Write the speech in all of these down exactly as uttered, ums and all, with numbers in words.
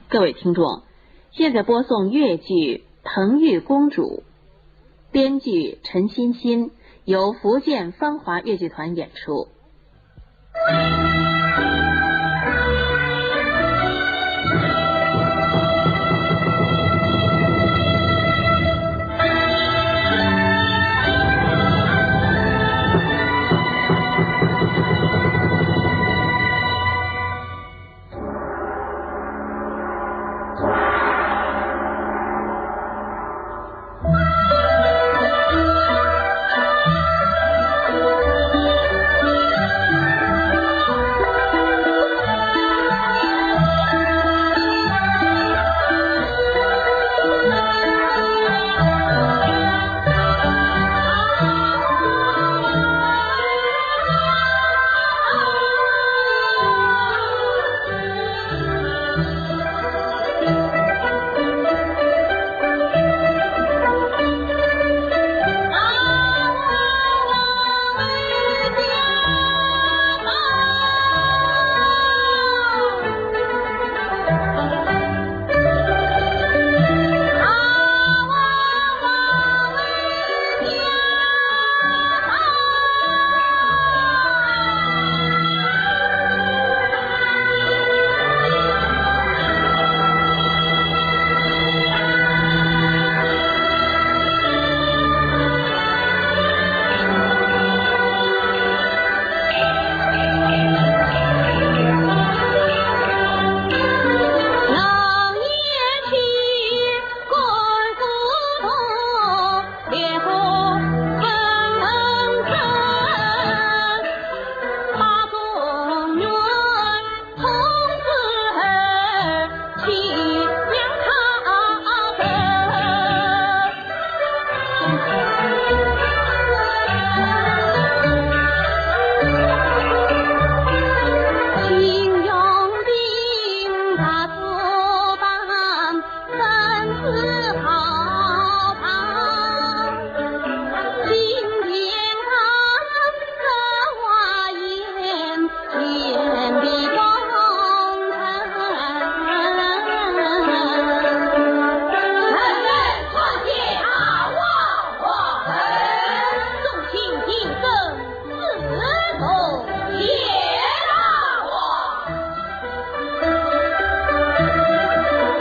各位听众，现在播送越剧《腾玉公主》，编剧陈欣欣，由福建芳华越剧团演出。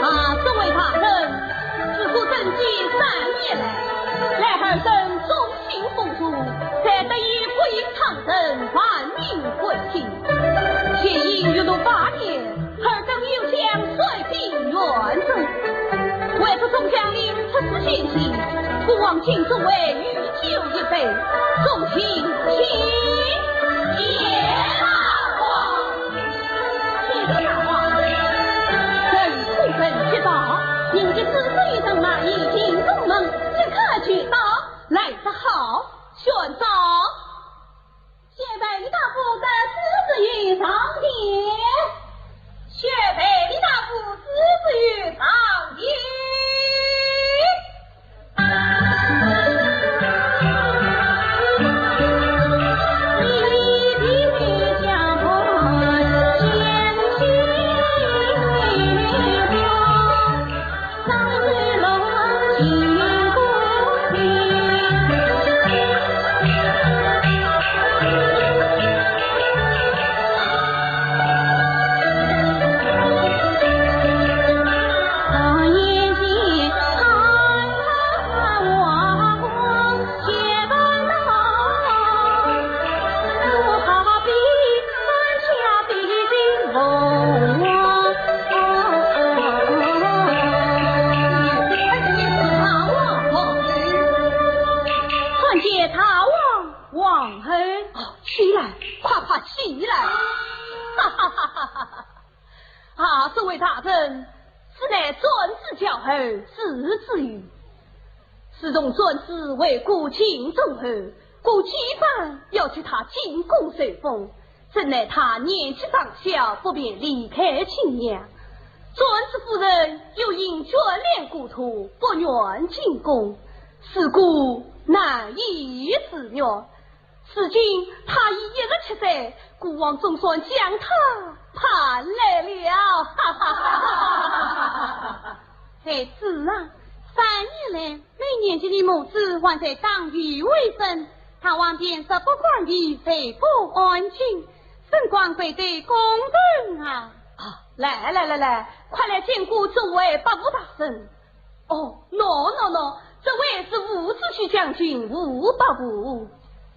啊，众位大人，自古登基三年来，来尔等忠心耿耿，才得以国运昌盛，万民归心。现已欲度百年， 尔等又将谁比元首？为父众将领出此险境，孤王今作为御酒一杯，众卿请。谢大王。谢谢大王。臣启奏，您的子孙已到，那已进宫门，即刻就到。来得好，宣召。 宣陪李大夫带子侄女上殿。宣陪李大夫子侄女上殿。参见大王皇后。哦，起来，快快起来！哈哈哈哈哈哈！啊，诸位大人，此乃转子叫儿，字子玉。 自从转子为国舅中后，国舅府要接他进宫受封，怎奈他年纪尚小，不便离开亲娘。转子夫人又因眷恋故土，不愿进宫，是故难以自愿。如今他已一十七岁，孤王总算将他盼来了。哈哈哈哈哈哈！那三年来，每年见你母子还在打游戏，探望便是不管的，谁不安心？圣光贵对功臣啊！啊，来来来来，快来见过诸位伯父大人。哦，喏喏喏，这位是伍子胥将军，伍伯父。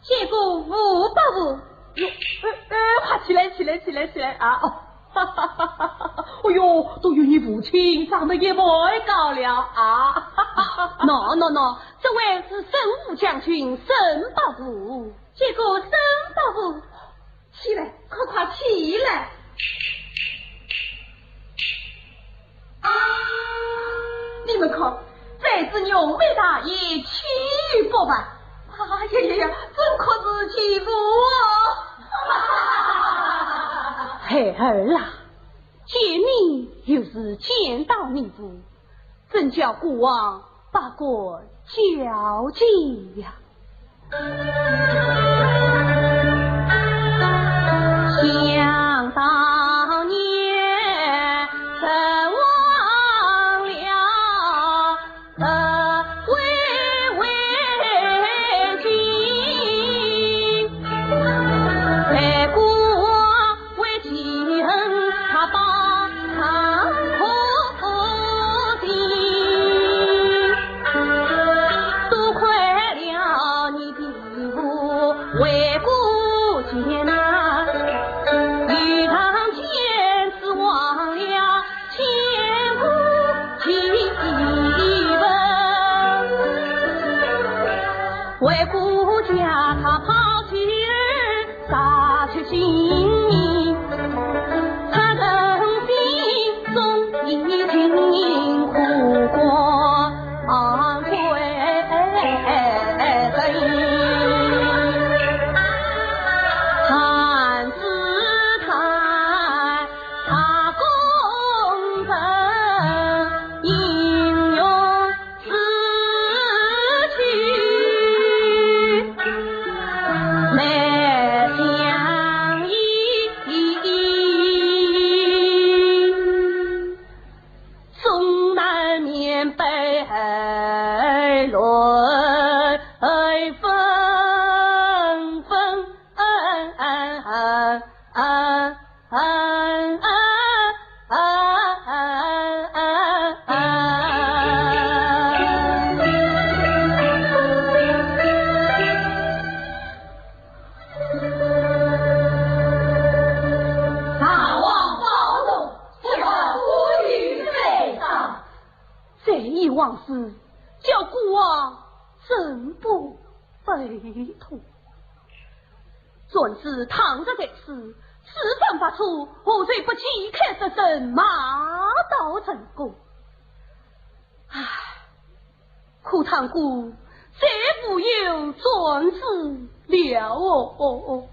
见过伍伯父。哟，呃呃，快起来起来起来起来啊！哦，哈哈哈哈哈！哦哟，都有你父亲长得一倍高了啊！喏喏喏，这位是圣武将军，圣伯父。见过圣伯父。起来，快快起来！啊，你们看，这是玉梅大爷，气宇不凡。哎呀呀呀，真可是其父啊！孩儿啊，见你又是见到你父，真叫孤王百感交集呀。想当年，曾忘了，呃，为为情，为国 为情他把伤口心，多亏了你的父为国捐呐，一场战只忘了千古奇闻，为国家他抛妻儿 杀出性命，他人心中已经苦过贵人。看之在，他功臣英勇 自去来相依，终难免被儿论纷纷。 大王保重，这个不与悲伤。这一往事，叫孤王真不悲痛。 专诸唐朝在世，此番发出，何罪不即刻得胜，马到成功？唉，可叹孤再无有专诸了哦。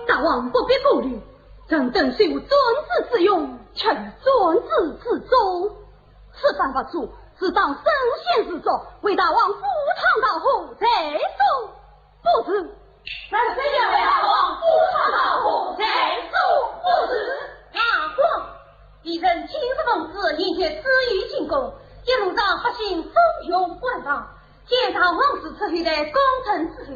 大王不必顾虑，臣等虽无专诸之勇，却有专诸之忠。 此番发出，自当身先士卒，为大王赴汤蹈火，在所不辞。臣等也为大王赴汤蹈火，在所不辞。大王，微臣今日奉旨，迎接朱由进宫，一路上百姓蜂拥观望，见大王如此厚待功臣之后，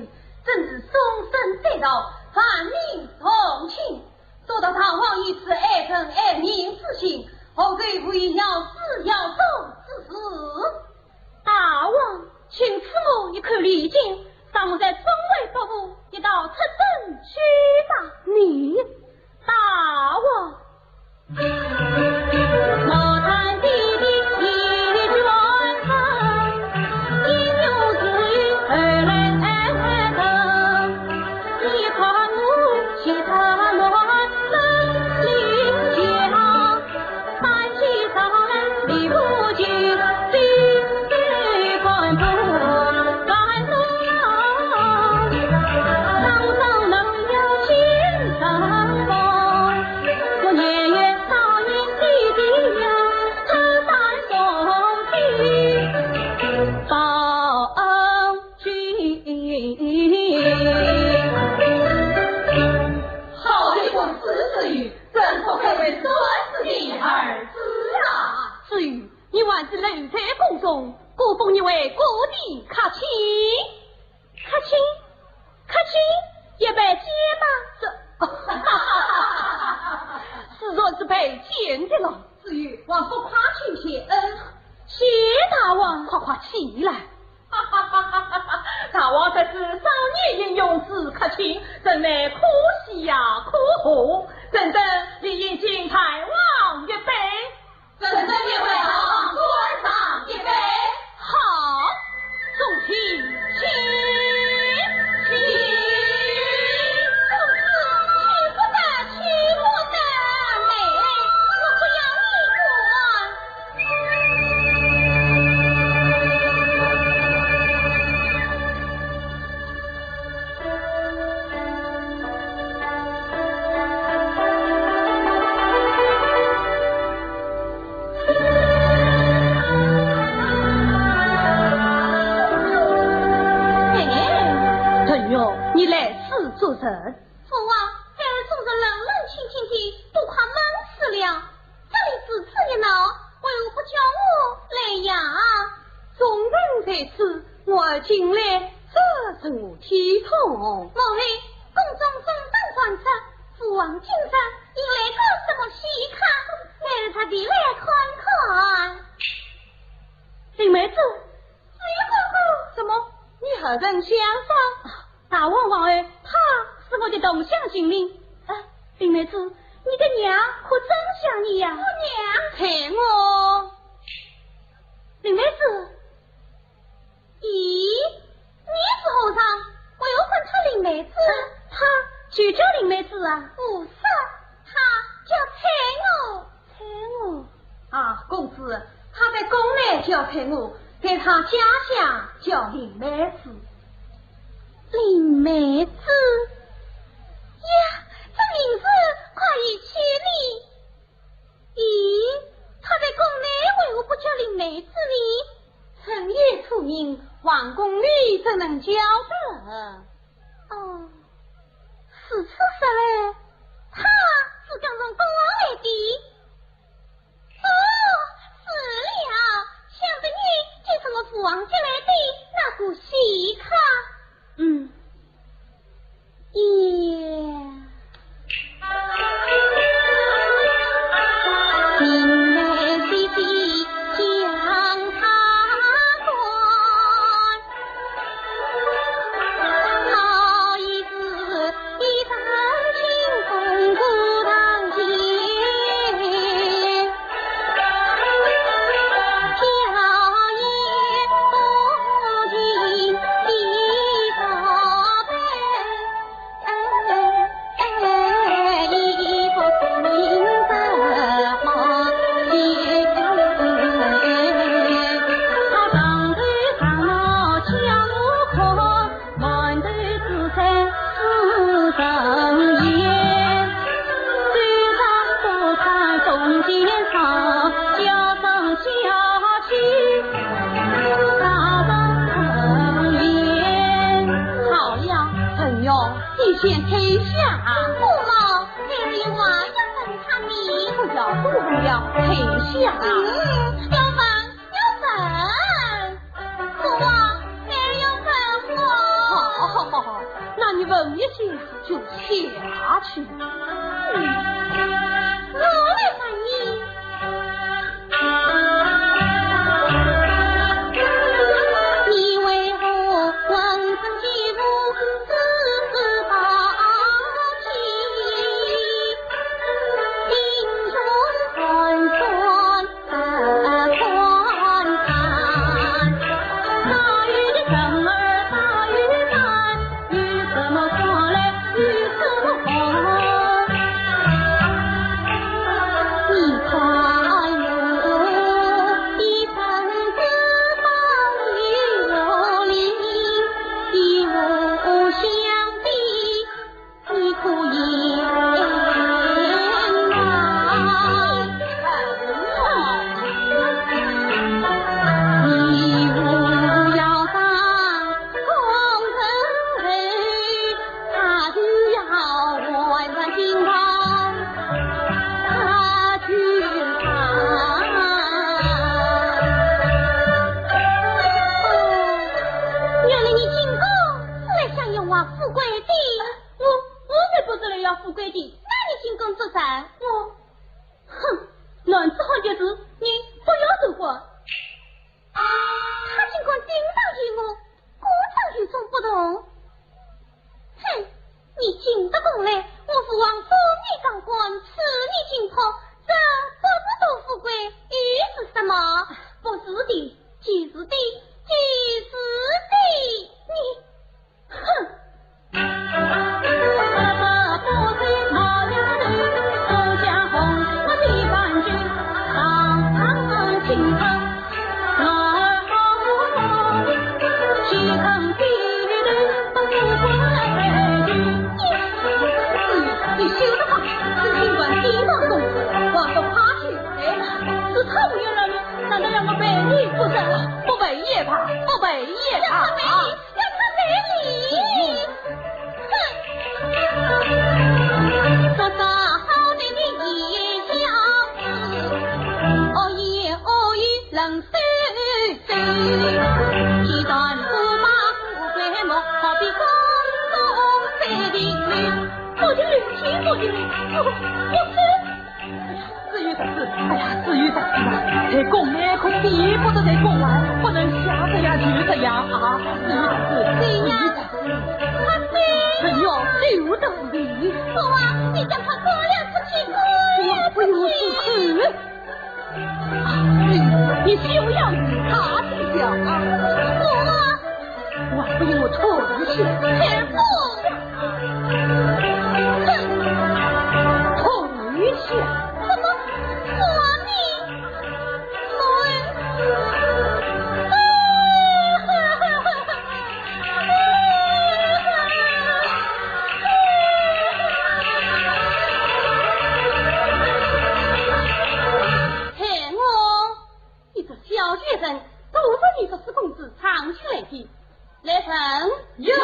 真是松声得道，万民同庆。 早知大王如此爱臣爱民之心，何罪无以效始效终之时？大王，请赐我一口利剑，让我在众位伯父一道出征去吧。你，大王。留在宫中，过封你为各地客卿。客卿，客卿，一拜见吗？这，自然是拜见的了。子玉，还不快去谢恩？谢大王，快快起来。大王这是少年英雄是客卿，真乃可喜呀，可贺。臣等理应敬大王一杯。 臣等也为大王干上一杯。好，众卿，请，请。公子，去不得，去不得。妹妹，我不要你管。 哎，陈玉，你来此作甚？父王，孩儿总是冷冷清清的，都快闷死了。这里如此一闹，为何不叫我来呀？众人在此，我进来，这成何体统？莫非宫中正当欢乐，父王竟然引来个什么稀客？孩儿特地来看看。林妹子，子玉哥哥。怎么，你何等相逢？大王皇后，她是我的同乡亲命。啊，林妹子，你的娘可真想你呀？我娘？在我。林妹子。咦，你是何人？为何唤她林妹子？她就叫林妹子啊。不是，她叫翠娥。 翠娥。啊，公子，她在宫内叫翠娥，在她家乡叫林妹子。林妹子？呀，这名字可有趣呢。咦，她在宫内为何不叫林妹子呢？人有初名，皇宫里怎能叫得？哦，如此说来，她是刚从宫外来的。 哦，是了，想必你就是我父王接来的那个稀客。嗯，也。好了，陈玉，你先退下。不嘛，孩儿有话要问他呢。不要，不要，退下。嗯，要问，要问。 父王，孩儿要问话。好，好，好，好，那你问一下就下去。嗯，我来问你。你为何问这些如此之道情？英雄传说规矩，那你竟敢作甚？我，哼，男子汉的事，你不要多管。他竟敢顶撞于我，果真与众不同。哼，你进得宫来，我父王封你当官，赐你金袍，这不是图富贵，又是什么？不是的，就是的，就是的，你 哼！你休得慌，是新官顶上送，话说怕去，哎，是讨厌了你，难道要我陪你不成？不陪也罢，不陪也罢。要他陪你，要他陪你。哼！多少好人的言笑，恶言恶语冷手手，几段不把富贵没，好比空中飞的柳。我的柳，我的柳，我，我是 只有这次，哎呀，只有这次了，在宫里可比不得在宫外，不能瞎这样就这样啊，只有这次，对呀，只有这次。他非……哎呦，只有这次。我啊，你将他赶了出去，赶了出去。我不由自主。啊，你，你休要与他计较啊。我啊， 我不由退下。退步！哼！退下！什么？我命？我……害我！ 你这小贱人，都是你这四公子唱起来的。来人！有！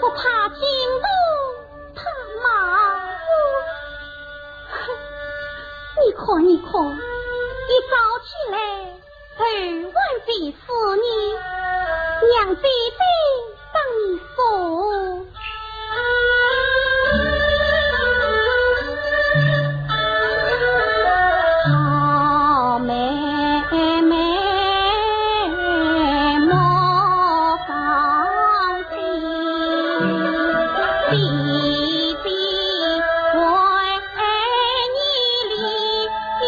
不怕惊动他吗？哼，你看，你看，一早起来，头还在思你，让姐姐帮你说。好妹妹莫放心，姐姐为你理心。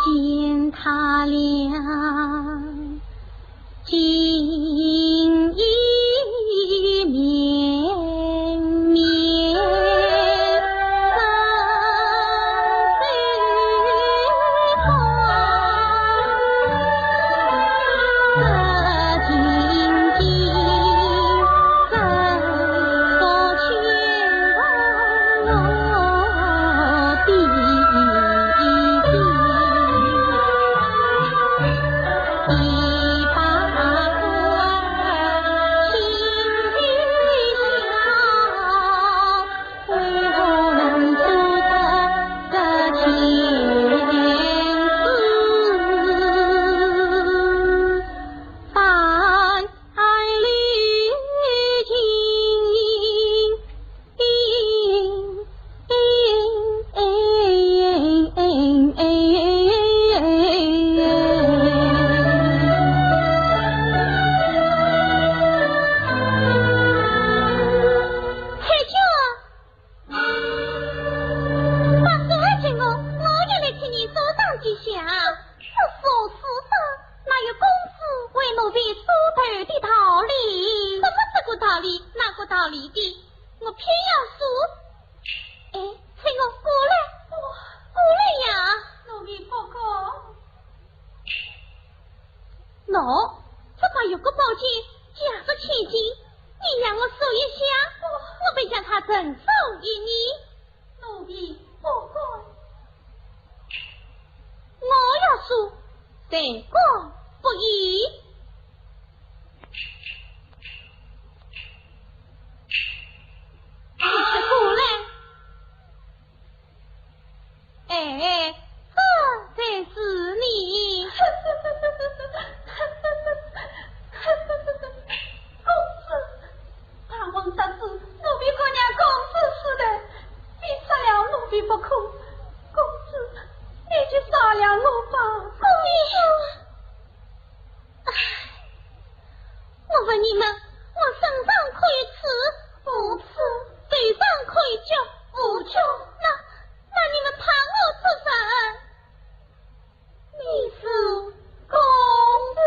见他了，今已绵绵。 放过我，我也来替你阻挡几下。是说是说，哪有公子为奴婢梳头的道理？什么这个道理，那个道理的？我偏要梳。哎，翠娥，过来，过来呀。奴婢不敢。这把月光宝剑假作千金，你让我数一下，我便将它珍重于你。奴婢不敢。我要数，谁敢不依？你是过来。 哎，这才是你。公子，大王得知奴婢敢让公子私带，便杀了奴婢不可。公子，你就杀了我吧。公子。 唉，我问你们，我身上可以刺，无刺；背上可以脚，无脚。那，那你们怕我做甚？你是公主。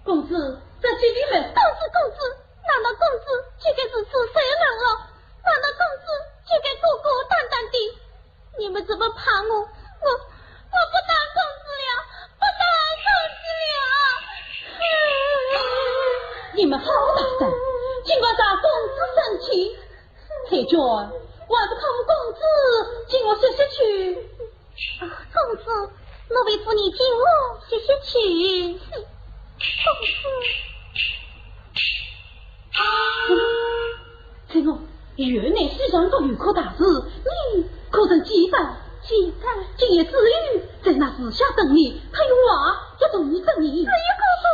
公主，这给你们。公子，公子，难道公子就该如此受冷落？难道公子就该孤孤单单地 你们这么怕我，我，我不打公子了，不打公子了。你们好大胆，竟敢打公子生气！翠娟，还是看公子，替我歇歇去。啊，公子，奴婢扶你进屋歇歇去。哼，公子。 翠娥，园内虽然各有各大事，你可曾记得？记得。今夜紫鹃在那树下等你，她有话要同你争言。紫鹃哥哥。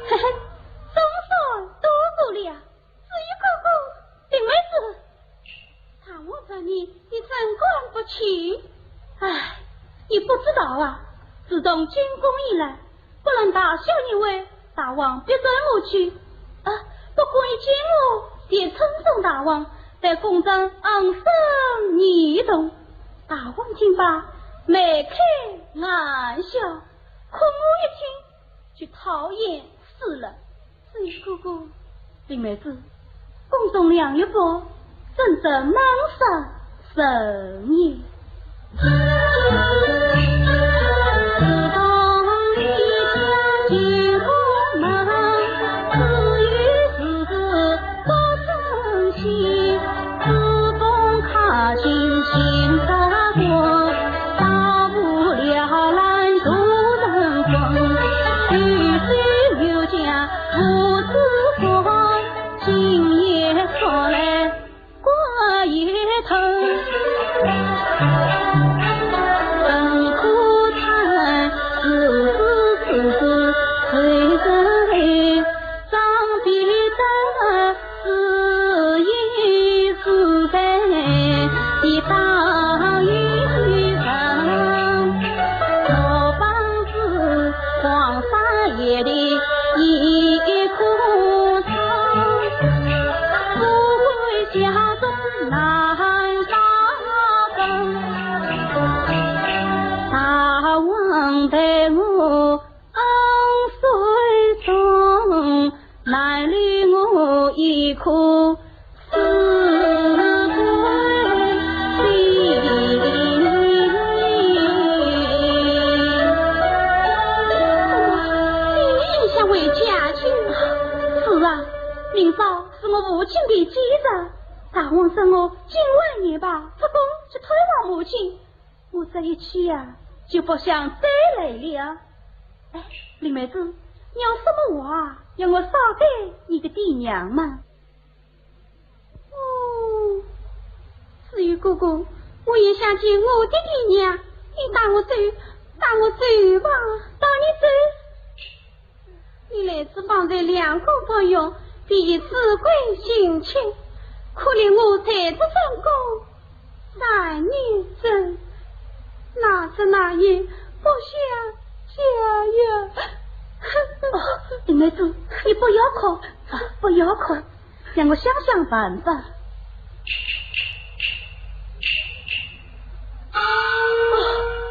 嘿嘿，总算躲过了。紫鹃哥哥，林妹子，大王召你，你怎敢不去？唉，你不知道啊，自从进宫以来，不论大小年会，大王必召我去。啊，不过一见我，便称赞大王，在宫中昂首挺胸。大王听罢，眉开眼笑，可我一听， 就讨厌死了。紫鹃哥哥，林妹子，宫中良莠不，真正满山生也。母亲的忌日，大王说我今晚也罢，出宫去探望母亲。我这一去呀，就不想再来了。哎，林妹子，你有什么话要我捎给你的爹娘吗？哦，子瑜哥哥，我也想见我的爹娘，你带我走，带我走吧。带你走？你来此方才两个不用，便已事归亲去，可怜我在此深宫三年整，哪日哪夜不想家呀。哦，林妹子，你不要哭，啊，不要哭，让我想想办法。哦，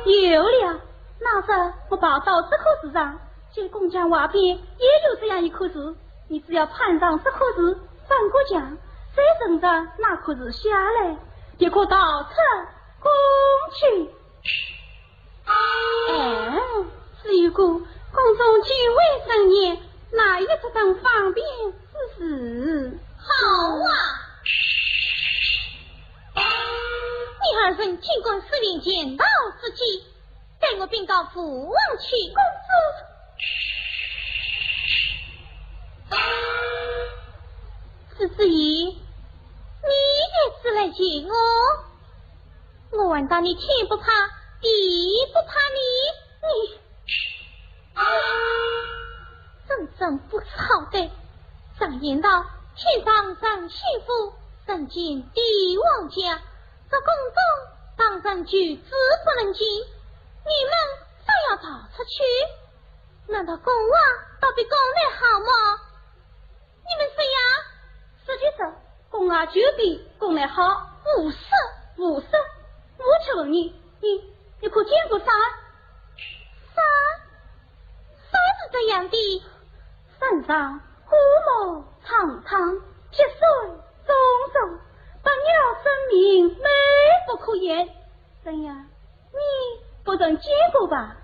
有了，那日我跑到这棵树上，见宫墙外边也有这样一棵树，你只要攀上这棵树，翻过墙，再顺着那棵树下来，就可逃出宫去。哎，子瑜哥，宫中禁卫森严，哪有这等方便之事？好啊！你二人尽管私运，强盗之计，待我禀告父王去。公子，子之仪，你也是来见我？我还当你天不怕地不怕呢，你……真正不知好歹。常言道，天上人心腹，人见帝王家。这宫中当然举止不能进，你们倒要逃出去？难道宫外倒比宫内好吗？你们说呀？实际上，宫外就比宫内好。胡说！胡说！我却问你，你，你可见过山？山？山是怎样的？山上枯木苍苍，积水淙淙，百鸟争鸣，美不可言。怎样？ 你不曾见过吧？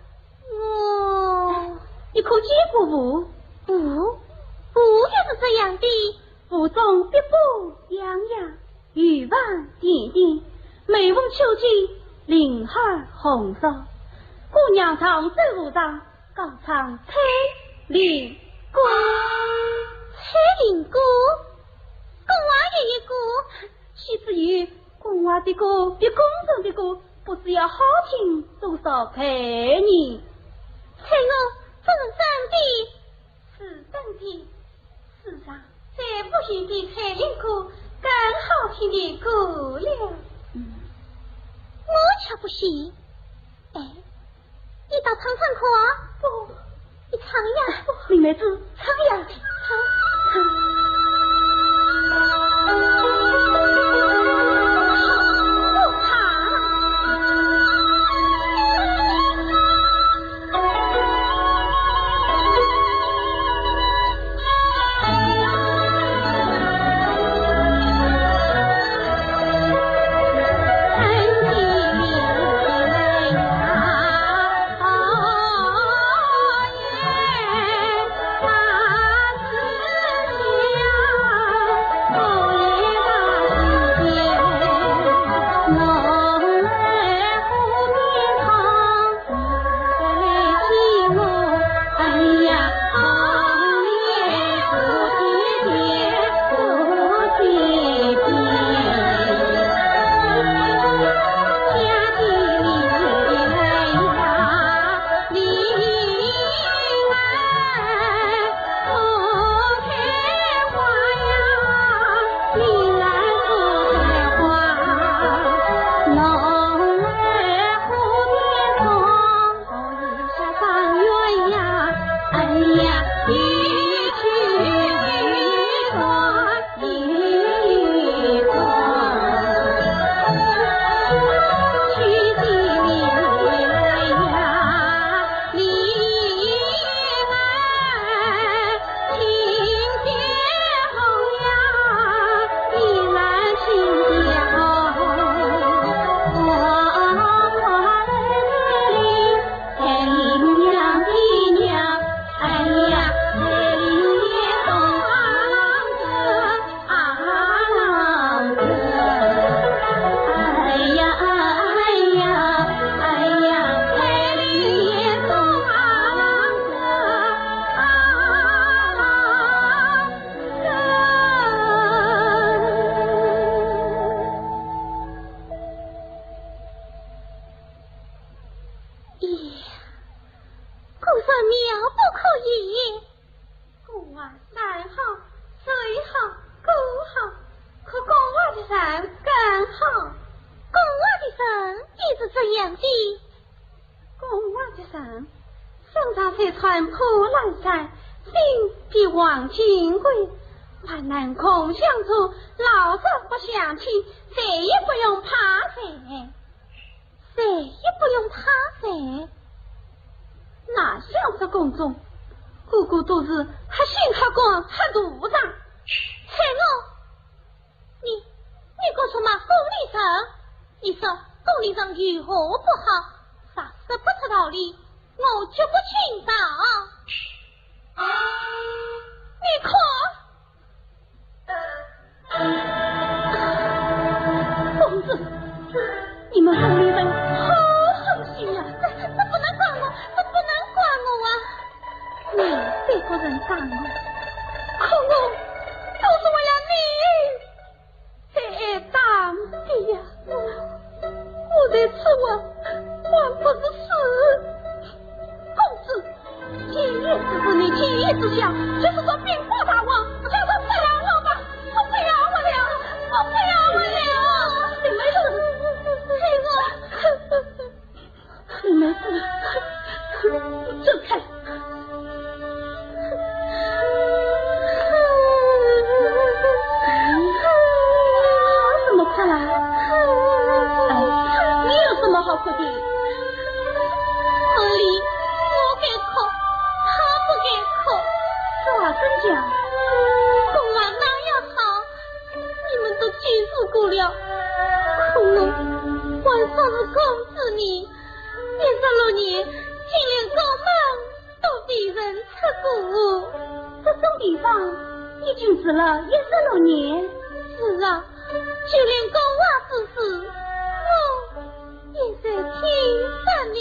哦。你可见过湖？湖？湖又是怎样的？湖中碧波荡漾，鱼帆点点，每逢秋季，林海红烧。姑娘常在湖上，高唱采莲歌。采莲歌？宫外也有歌？ 岂止有宫外的歌，比宫中的歌不知要好听多少倍呢。采莲，这是真的？是真的。世上再无有比采莲歌更好听的歌了。嗯。我却不信。哎， 你倒唱唱看。不。你唱呀。林妹子，唱呀，唱，唱。好，不唱。这妙不可言。宫外山好，水好，果好，可宫外的人更好。宫外的人又是怎样的？宫外的人，身上虽穿破烂衫，心比黄金贵，患难共相助，老弱不相弃，谁也不用怕谁。 谁也不用怕谁。哪晓得宫中个个都是黑心黑官黑肚肠。翠娥，你，你敢说骂宫里人？你说宫里人有何不好？若说不出道理，我绝不轻饶。你看， 公子，你们宫里人好狠心呀！这，这不能怪我，这不能怪我啊！你这个人打我，可我都是为了你才打的呀！我在此啊，还不是死？公子， 今夜之事，你今夜之想，就是说兵发大王，就是这样了吧？我不要我了，我不要我了。你没事，翠娥，你没事，走开。怎么哭了？哎，你有什么好哭的？ 宫里，我该哭，她不该哭。这话怎讲？宫外那样好，你们都见识过了。可我还算是公子呢，一十六年，竟连宫门都未曾出过。这种地方已经住了一十六年。是啊， 就连宫外之事，我也在听着呢。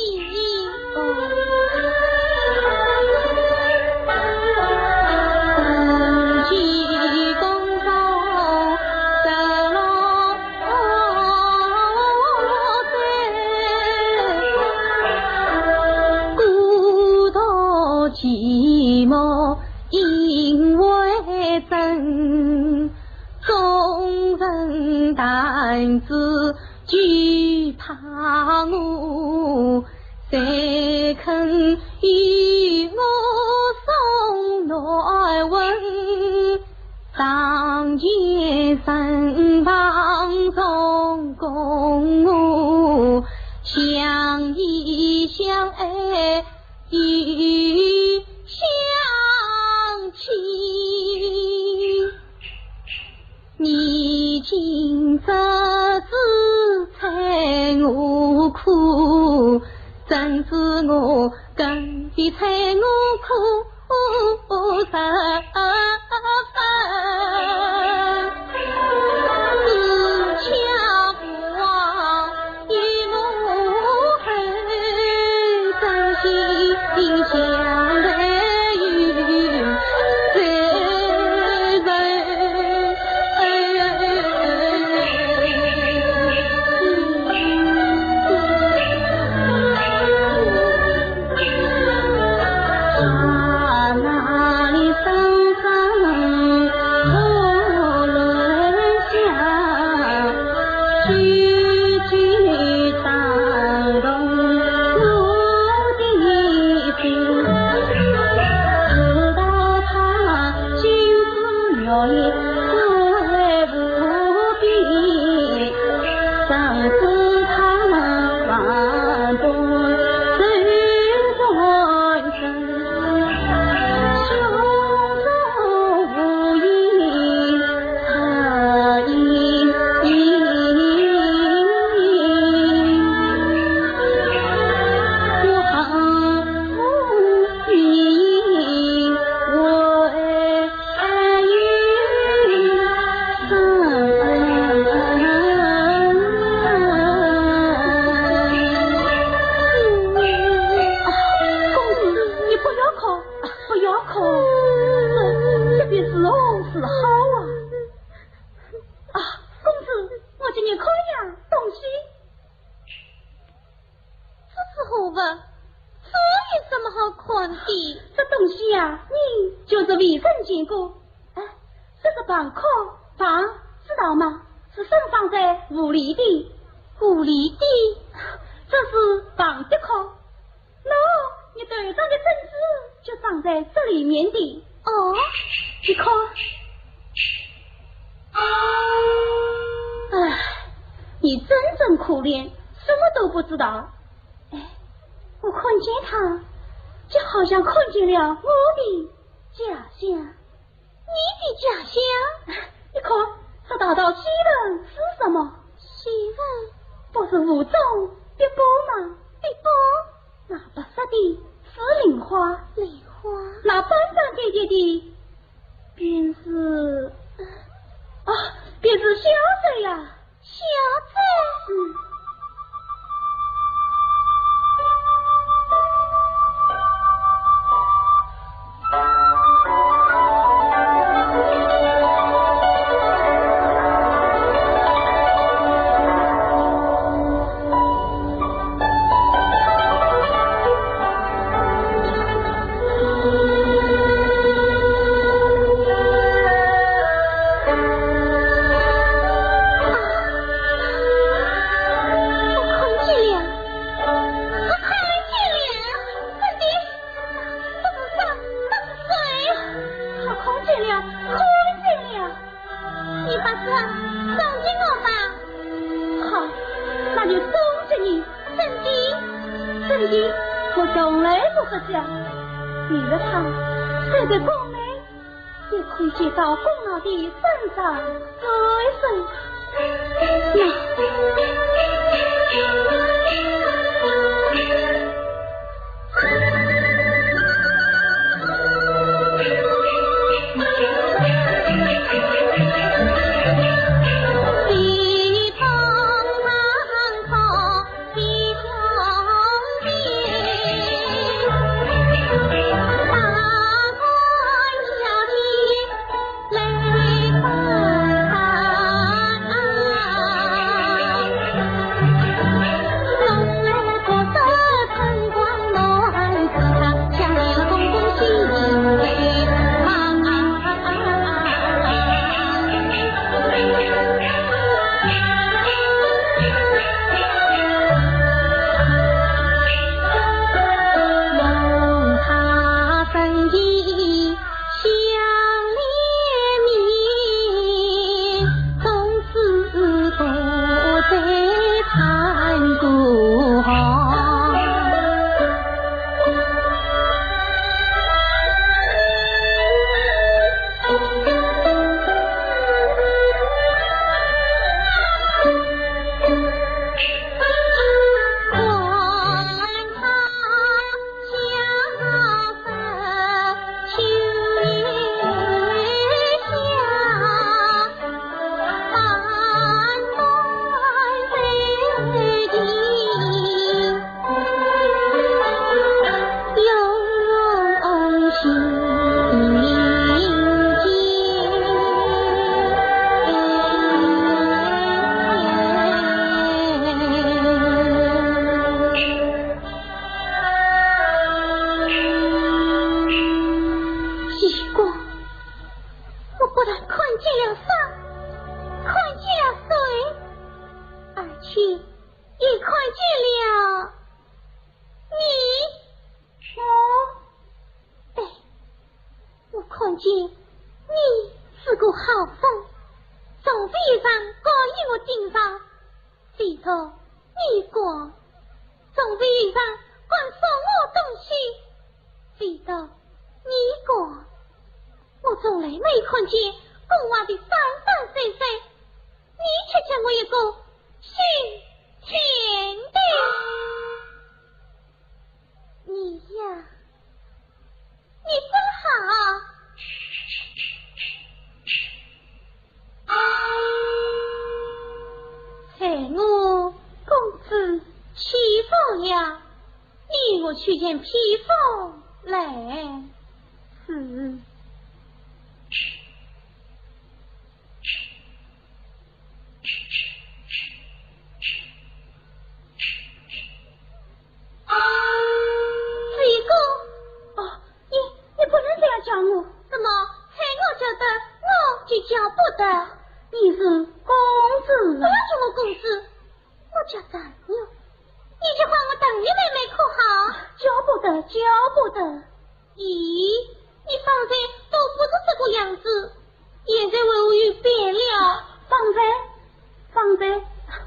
皇帝，这东西呀，你就是未曾见过。哎，这个蚌壳，蚌，知道吗？是生长在湖里的。湖里的？这是蚌的壳。喏，你头上的珍珠就长在这里面的。哦，你看。唉，你真正可怜，什么都不知道。哎，我看见它，就好像看见了我的家乡。你的家乡？你看，这道道西文是什么？西文？不是“无中必不”吗？必不。那白色的是莲花。莲花。那斑斑点点的，便是……啊，便是小舟呀。 小舟。嗯。我看见了，我看见了，真的，不是山，不是水。我看见了，看见了。你把这送给我吧。好，那就送给你。真的？真的，我从来不说假。你的汤，这个功名 也可以接到功劳的山上。哎，是。奇怪，我不但看见了山，看见了水，而且也看见了你。哦，对，我看见你是个好人，从飞机上赶与我顶上，随着你赶，从飞机上赶送我东西，随着你赶。我从来没看见过我的山山水水，你却给我一个新天地。你呀，你真好。 待我公子去访呀，你我去见披风来。是。这个的，你是公主啊。不要叫我公主，我叫婵玉。你就唤我婵玉妹妹可好？叫不得，叫不得。咦，你方才都不是这个样子，现在为何又变了？方才，方才，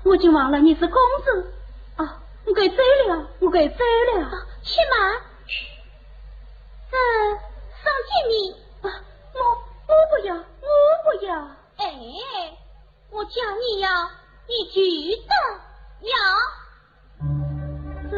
我竟忘了你是公主。啊，我该走了，我该走了。啊，且慢，这，送给你。啊，我，我不要，我不要。哎，我叫你要，你就得要。这，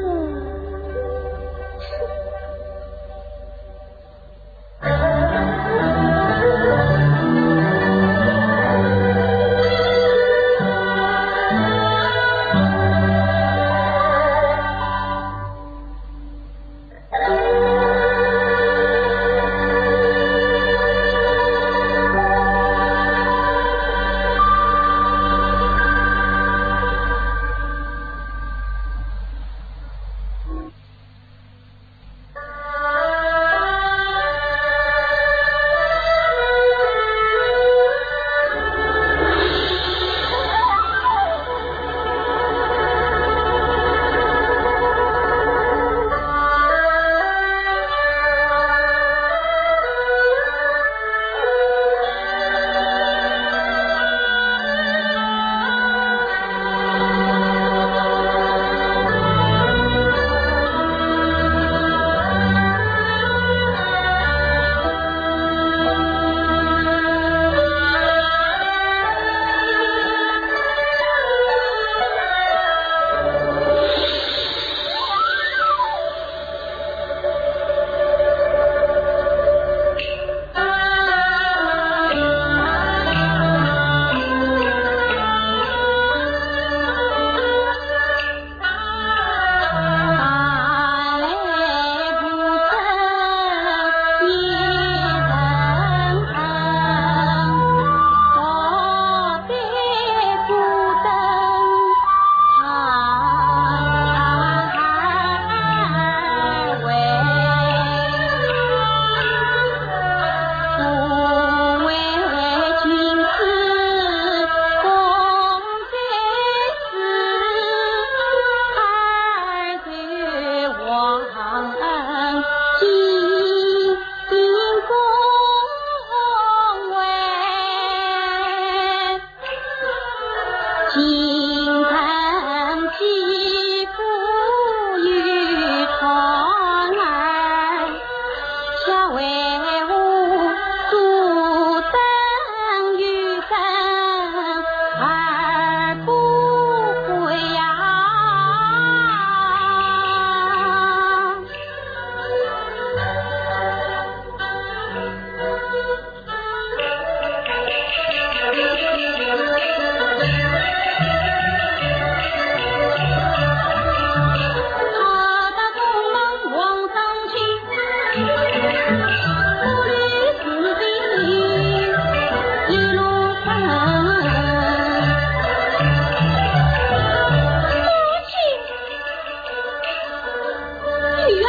女儿，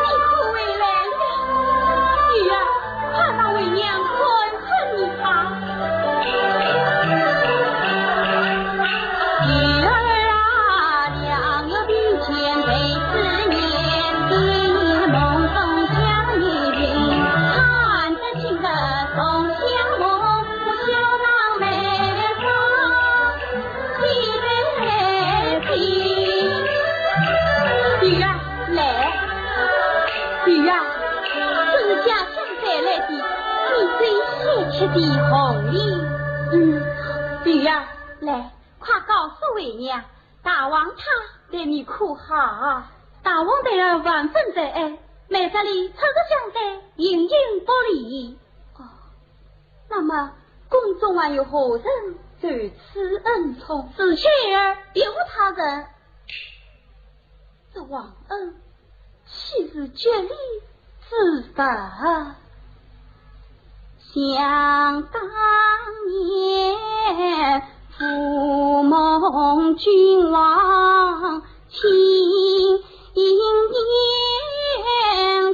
你可回来了。女儿，快让为娘看看你吧。女儿啊，娘有病千倍思念，梦中想你，看得清的同乡梦，我笑到眉梢。 女儿，来。女儿，这是家乡带来的你最喜吃的红梨。嗯，女儿，来，快告诉为娘，大王他待你可好？大王待儿万分在爱，每日里出入相待，形影不离。哦， 那么宫中还有何人受此恩宠？除去儿，别无他人。这王恩，岂是举例之法？想当年，父梦君王， 亲眼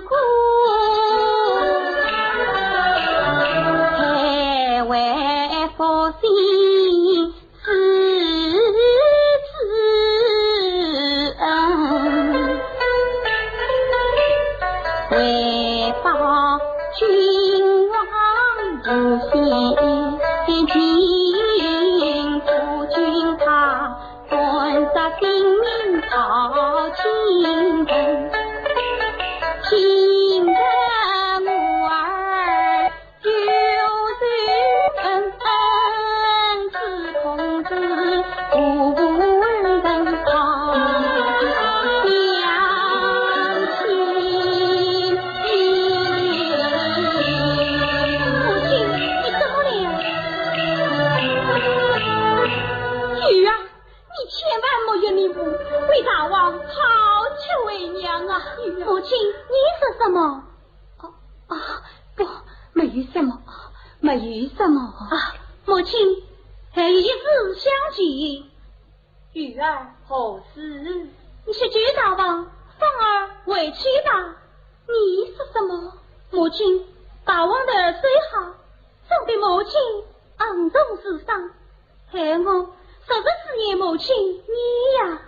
观，才为为报君王不嫌贫，不敬他，官杀性命报亲人。今日我儿 有仇恨，只恐是无人报良心。母亲，你怎么了？女儿，你千万莫要离我，为大王讨娶为娘啊！女儿。母亲，你说什么？ 哦，啊，不，没有什么，没有什么。啊，母亲，还有一事相求。女儿何事？你去救大王，放儿回去吧。你说什么？母亲，大王待儿虽好，总比母亲恩重如山。 害我十十四年母亲你呀。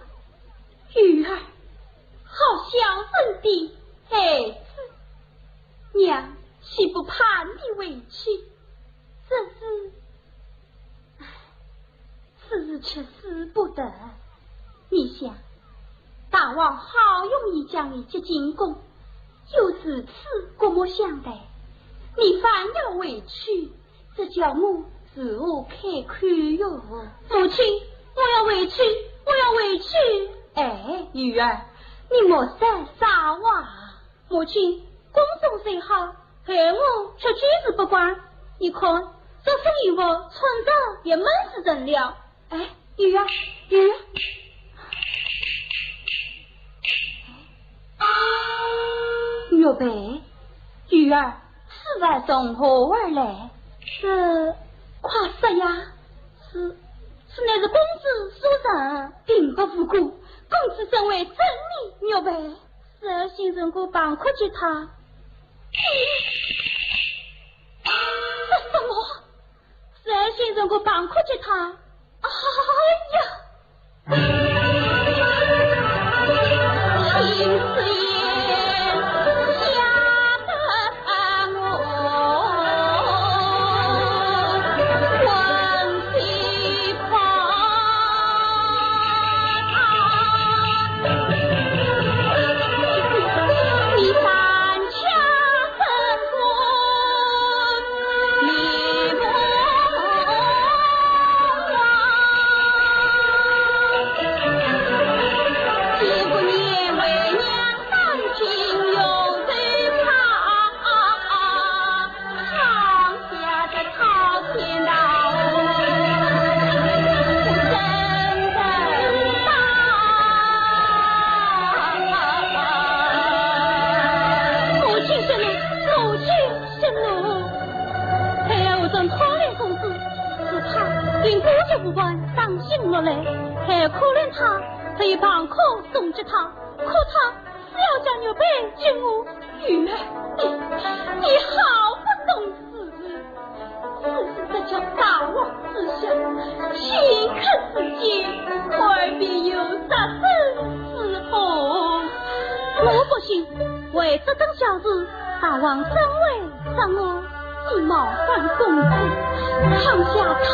女儿，好孝顺的孩子，娘岂不盼你回去？只是，唉，只是却使不得。你想，大王好容易将你接进宫，又如此刮目相待，你反要回去， 这叫我如何开口哟？母亲，我要回去，我要回去。哎，女儿，你莫再撒话。母亲，宫中虽好，害我却见之不怪。你看，这身衣服穿着也闷死人了。哎，女儿，女儿。玉佩，女儿， 此物从何而来？这，快说呀！是，是，乃是公子所赠。并不无故，公子怎会赠你玉佩？是儿先生个旁客给他。这什么？是儿先生个旁客给他。哎呀！母亲息怒，母亲息怒。孩儿武松可怜公子，是他因孤寂无伴伤心落泪，孩儿可怜他，特意旁客送给他，可他死要将玉佩给我。女儿，你，你好不懂事。 此事这叫大王之下，卿可自救，外边有杀身之祸。我不信，为这等小事，大王怎会杀我？你冒犯公子，闯下滔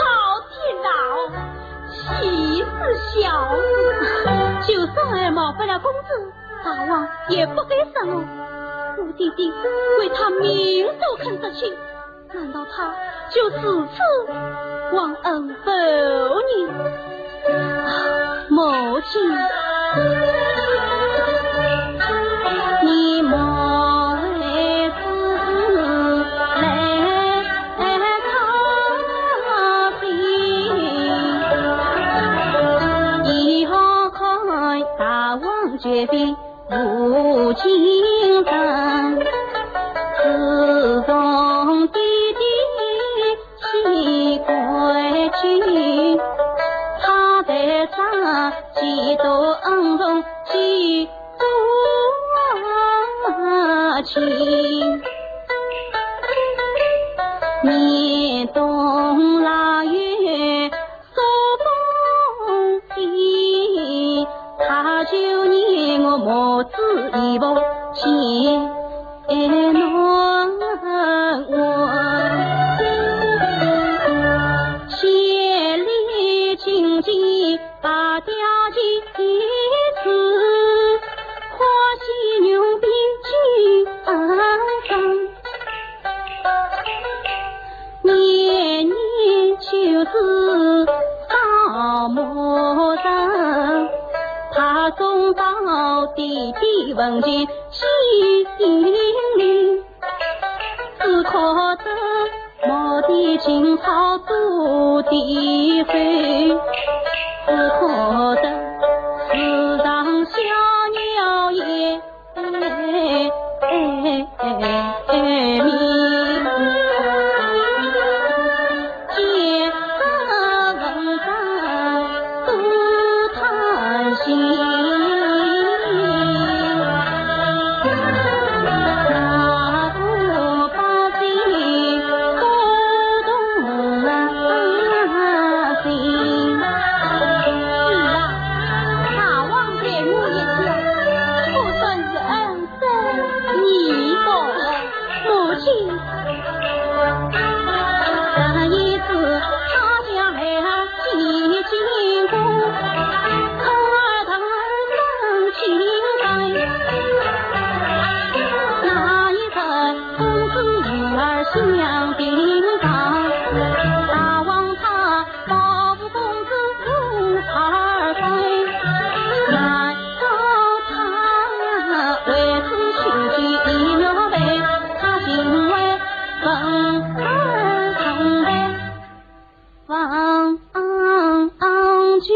天大祸，岂是小事？就算儿冒犯了公子，大王也不会杀我。我弟弟为他命都肯舍弃， 难道他就如此忘恩负义？啊，母亲，你莫为此来操心，以后看大王决定 无情人。自从爹爹起贵军，他带着几多恩重几多情，年冬腊月 做梦的，他就念我母子已不见。弟弟问起心里，只可得莫提青草做的后，只可得时常小鸟也。 是啊，大王待我一家，可算是恩深义重。母亲，这一次他家来了几经过，可儿他生情感。那一日，公子女儿相并上，大王他 保护公子无二分，难道他为此心急意欲为他心为分而痛悲？望君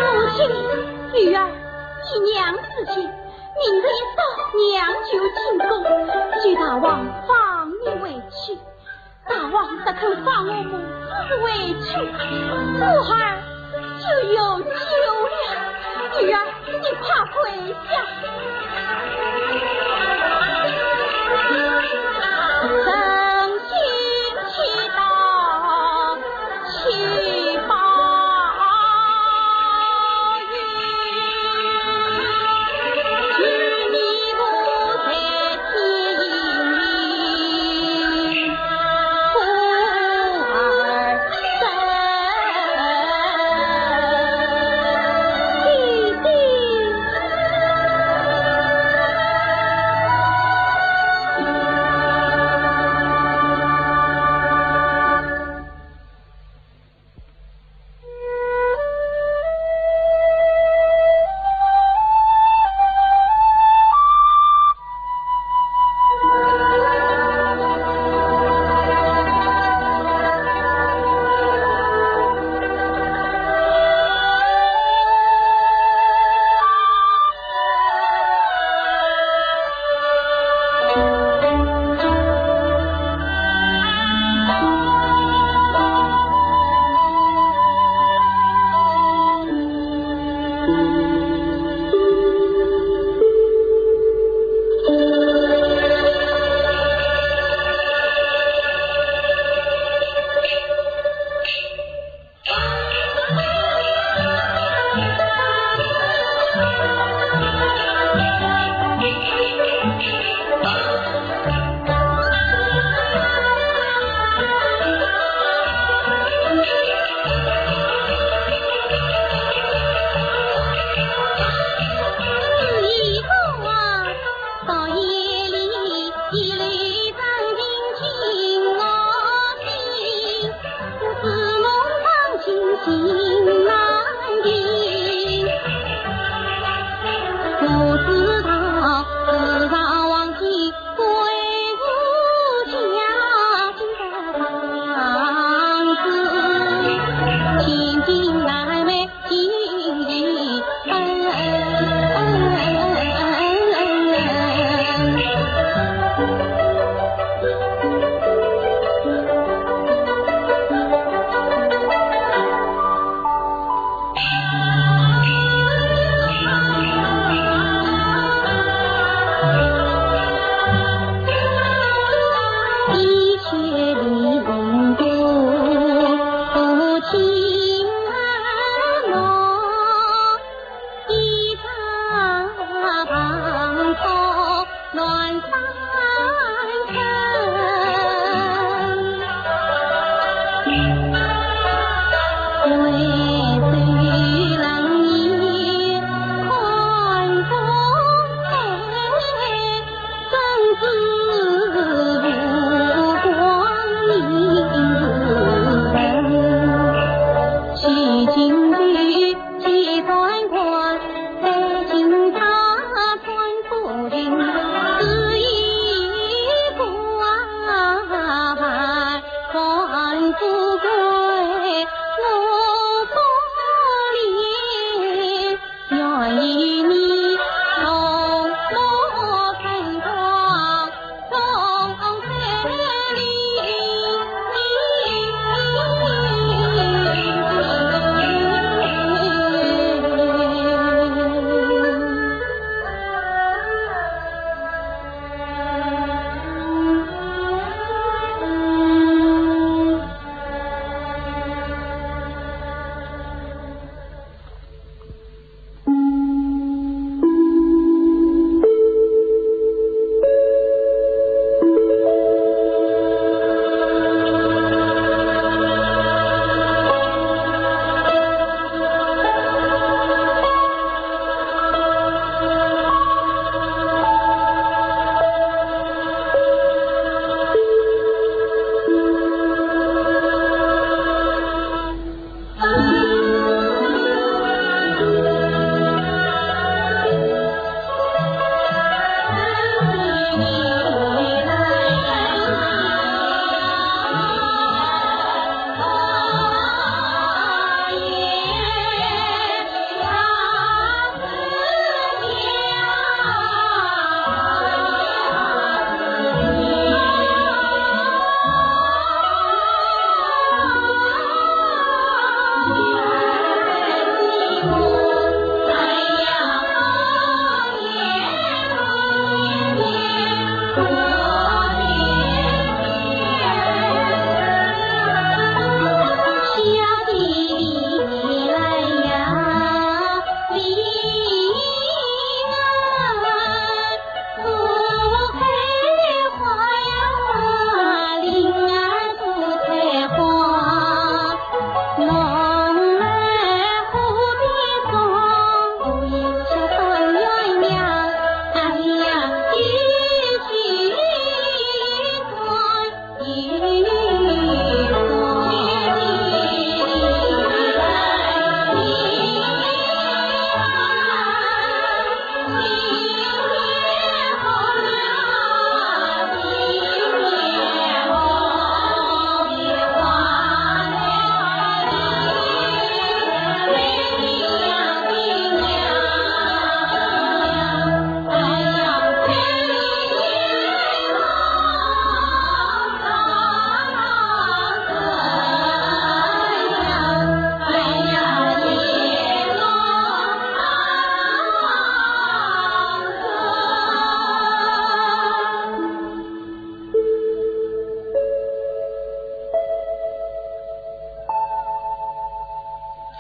母亲，女儿，依娘之见，明日一早娘就进宫，求大王放你回去。 大王若肯放我母子回去，我儿就有救了。女儿，你快跪下。诚心祈祷，祈报。 弟弟。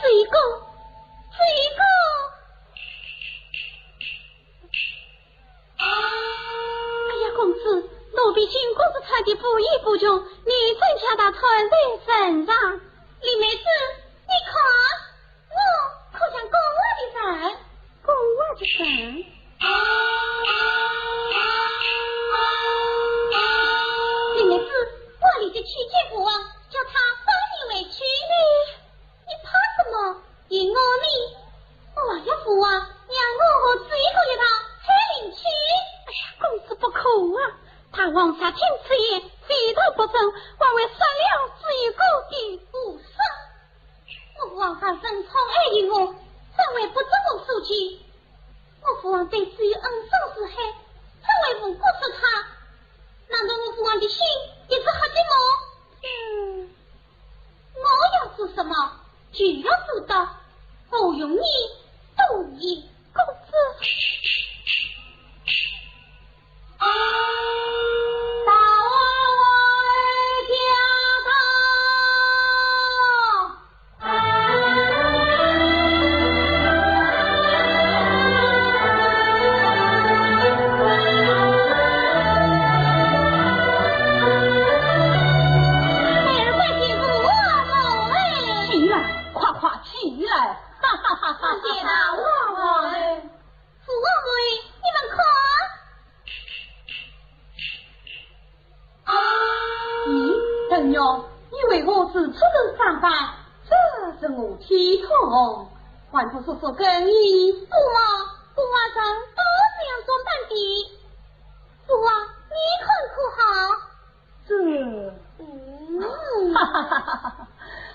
这个，这个。 哎呀，公子，奴婢见公子穿得不衣不穷，你怎叫她穿在身上？林妹子，你看，我可像讲话的人？讲话的人？林妹子，我立即去见父王，叫他放你回去。你，你怕什么？ 因我呢，我要父王让我和这个一道退林去。哎呀，公子不可啊！大王杀听此言，非但不准，还会杀了这个的。胡说！我父王深宠爱于我，怎会不准我受气？我父王对这恩重如海，怎会无故除他？难道我父王的心也是黑的吗？嗯。 我要做什么，就要做到，何用你多言。公子。大王回驾到。 孩儿拜见父王母哎。起来，快快起来！哈哈哈哈！拜见大王母哎。父王母哎，你们看。咦，腾云，你为何四处走上班？这是何体统？还不速速更衣？父王，我还常都这样装扮的。 父王，你看可好？这……嗯。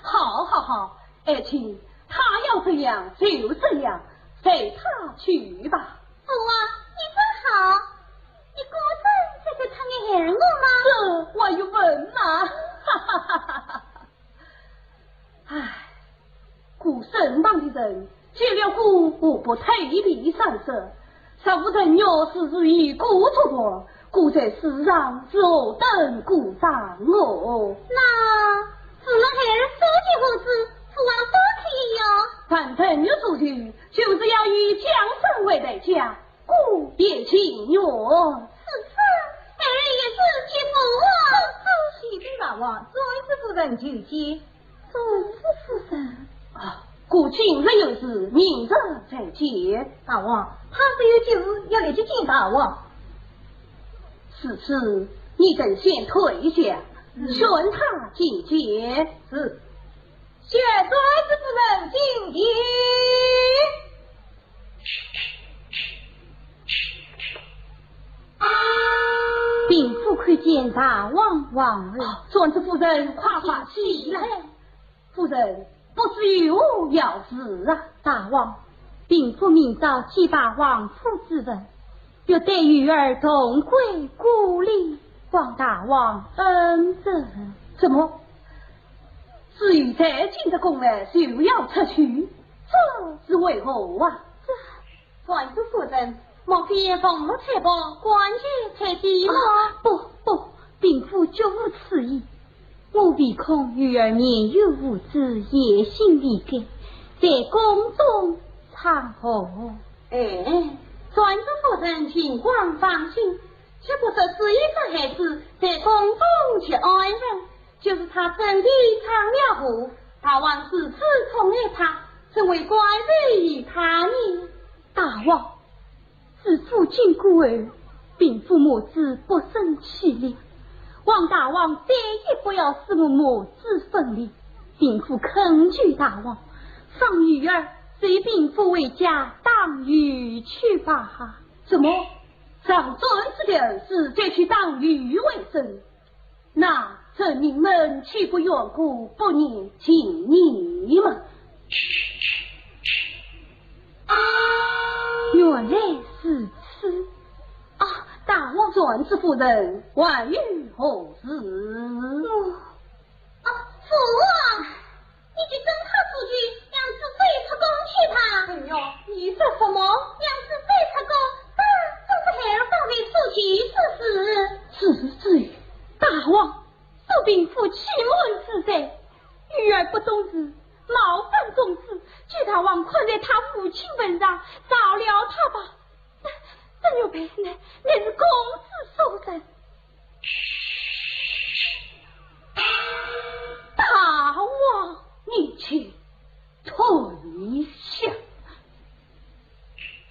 好，好，好，爱卿，他要这样就这样，随他去吧。父王，你真好，你果真在给他们害我吗？这我又问嘛。唉， 孤身旁的人，见了孤何不推避搡责？若无人肉是如一孤独我，孤在世上是何等孤单哦。那，只能孩儿说句话子，父王都可以哟。凡人肉所求，就是要以江山为代价， 孤也情愿。是，是，孩儿也是，谢父王。启禀大王，转世夫人求见。转世夫人？啊，孤今日有事，明日再见。大王，她是有急事，要立即见大王。如此，你等先退下，嗯。宣她觐见。是。宣转世夫人觐见。 禀父，叩见大王皇后。哦，转世夫人，快快起来。夫人，不知有何要事啊？大王，禀父明朝祭拜皇甫之文，欲带女儿同归故里，望大王恩准。怎么？只有在京的公事就要撤去，这是为何啊？这 转世夫人，莫非逢迎拆房，官居拆地吗？啊，不，不，禀父绝无此意。我唯恐女儿年幼无知，夜行离开，在宫中闯祸。哎，转世夫人情况放心，岂不说是一个孩子在宫中及安稳，就是他真的闯了祸，大王如此宠爱他，怎会怪罪于他呢？大王， 自父亲故后，禀父母子不生气力，望大王再也不要使我母子分离。禀父恳求大王，放女儿随禀父回家当游去吧。怎么？让转世的儿子再去当游为生？ 那臣民们岂不怨过不念情义吗？原来如此。啊，大王。转世夫人，还有何事？哦，哦，父王。 你就跟他出去，让子妃出宫去吧。哎呦，你说什么？让子妃出宫，这是孩儿方便出去之事。子妃？大王，恕禀父欺瞒子妃，女儿不懂事，冒犯公子，求大王看在他父亲份上，饶了他吧。 这玉佩呢，乃是公子所赠。大王，你且退下。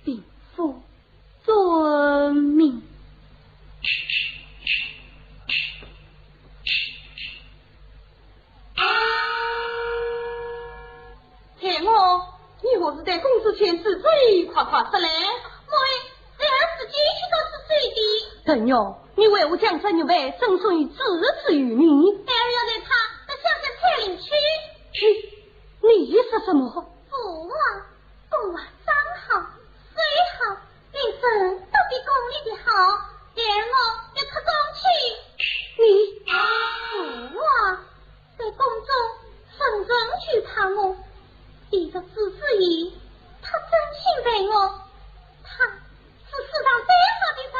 禀父遵命。 采苹，你何时带公子前去？快快说来。母后，孩儿自己去告知子妃的。等我，你为何将这玉佩赠送于子妃呢？孩儿要带它到乡下采苹去。你，你说什么？父王， 风啊，山好，水好，人生都比宫里的好，孩儿我要出宫去。你，父王，在宫中人人惧怕我，唯独子之意，他真心待我，他是世上最好的人。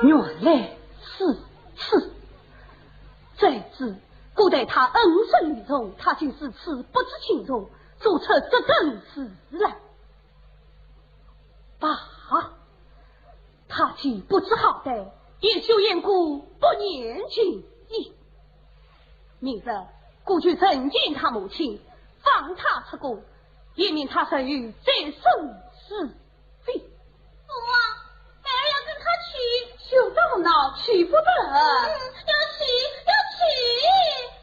原来如此。再者，孤待他恩深义重，他竟如此不知轻重，做出这等事来。罢，他既不知好歹，也休言孤不念情义。明日，孤就呈见他母亲，放他出宫，也免他受有再生之 罪。父王，孩儿要跟他去。休得胡闹，去不得。嗯，要去，要去。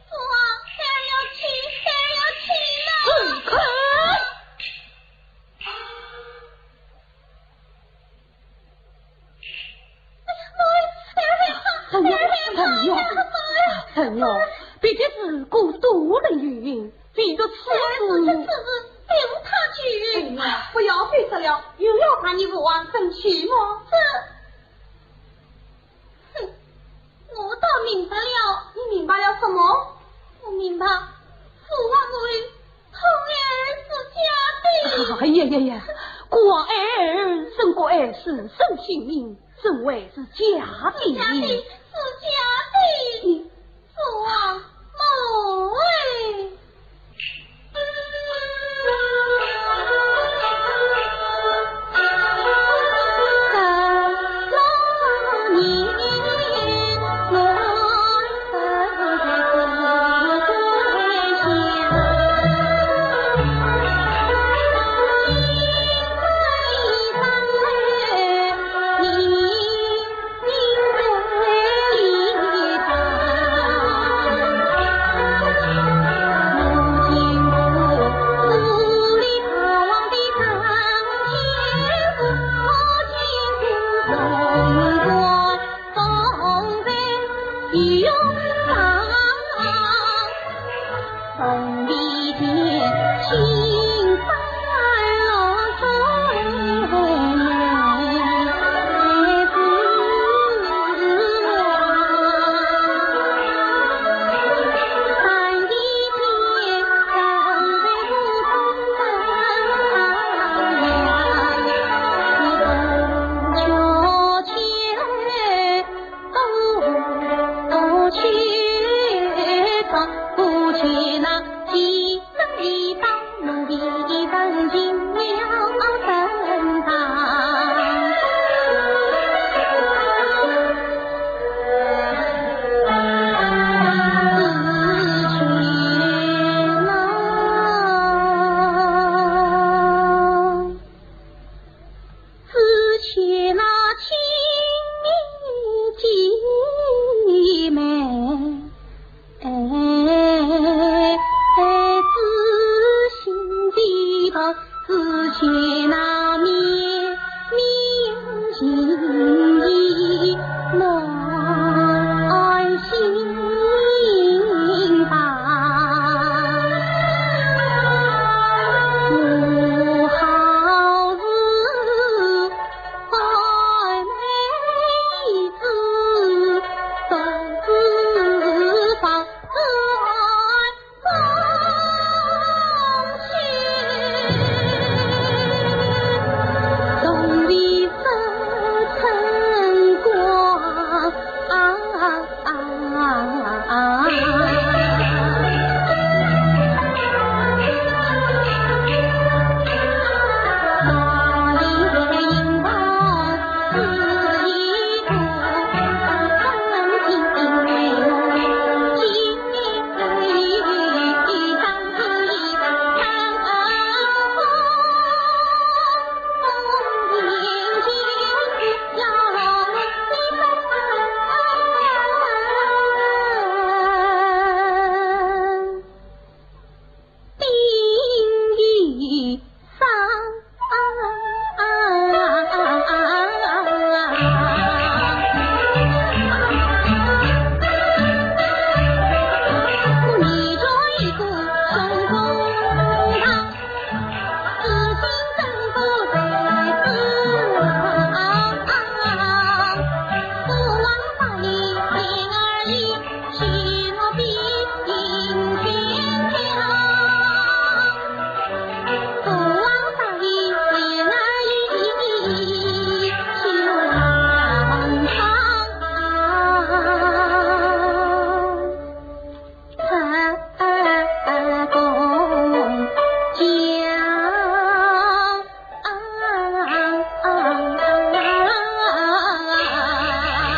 父王，孩儿要去，孩儿要去了。住口！哎呀，陈哦，别的事过多了云云，唯独此事，哎，不是此事，并无他求。哎呀，不要解释了，又要把你父王生气么？这，哼，我倒明白了。你明白了什么？我明白，父王为痛爱儿是假的。哎呀呀呀，怪儿，怎怪儿是生性命，怎会是假的？是假的，是假的。你父王母哎。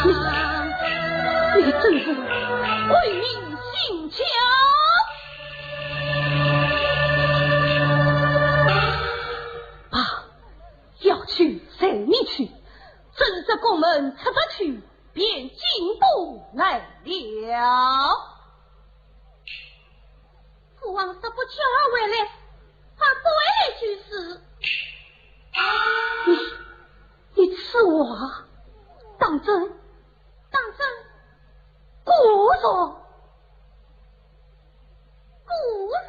你，你真是鬼迷心窍！啊，要去随你去，正是宫门出不去，便进不来了。 父王若不叫儿回来，儿不回来就是。你，你此话当真？当真。果哦，果然。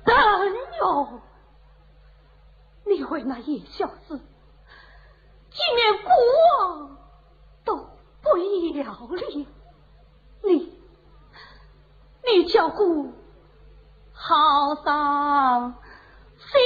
等哟，你为那叶小姐，竟连国王都不要了。你，你叫我好伤心。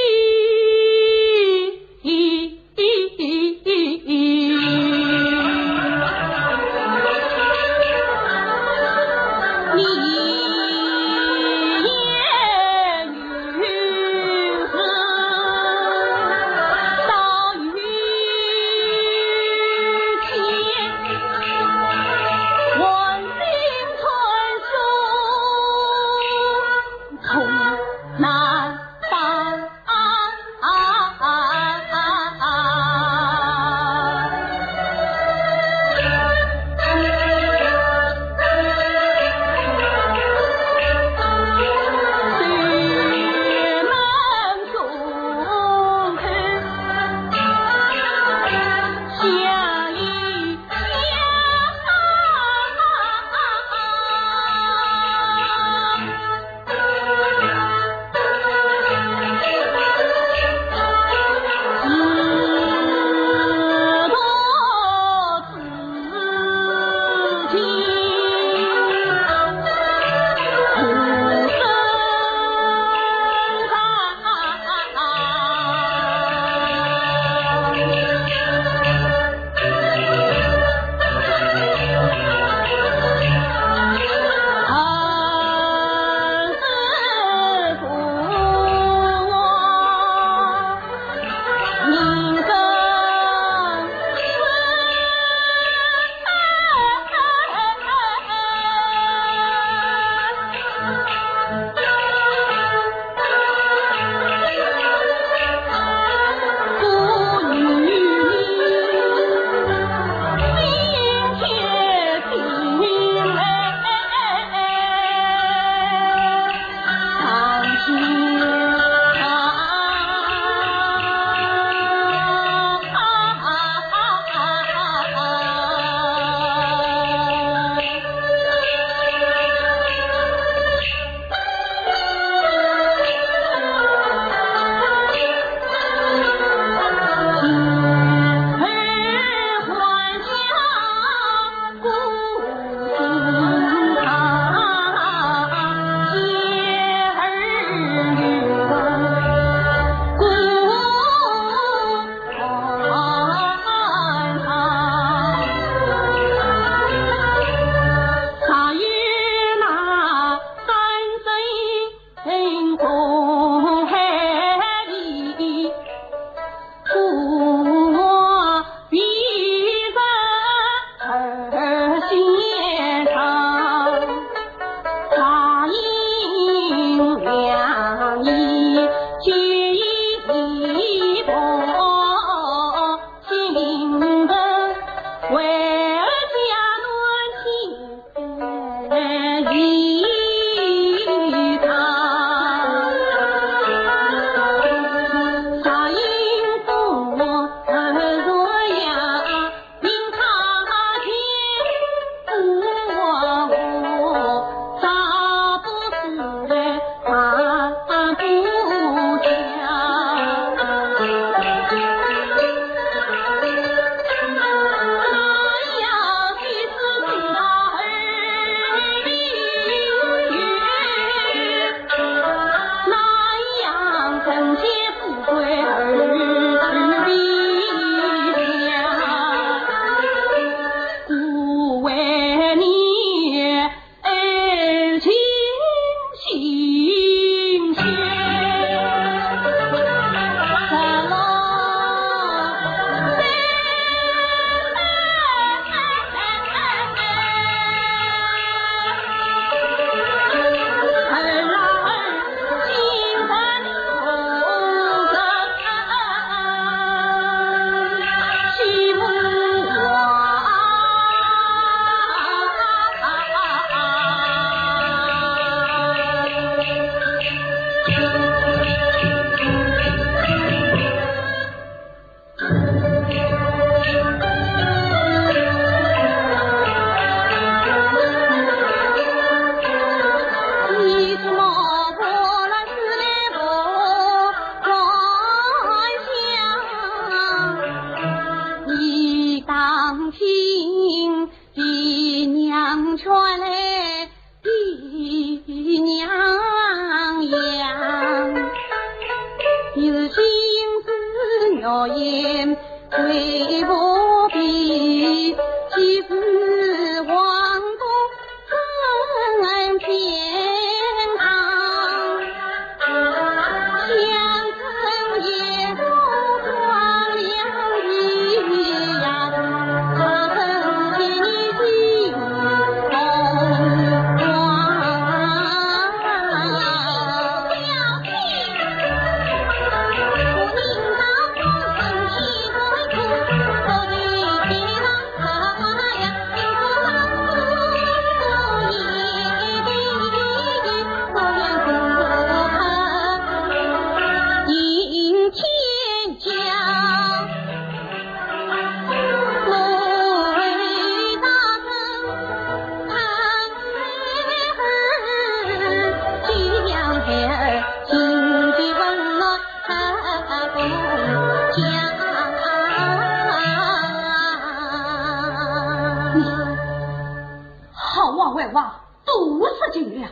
好王为王，毒死金良，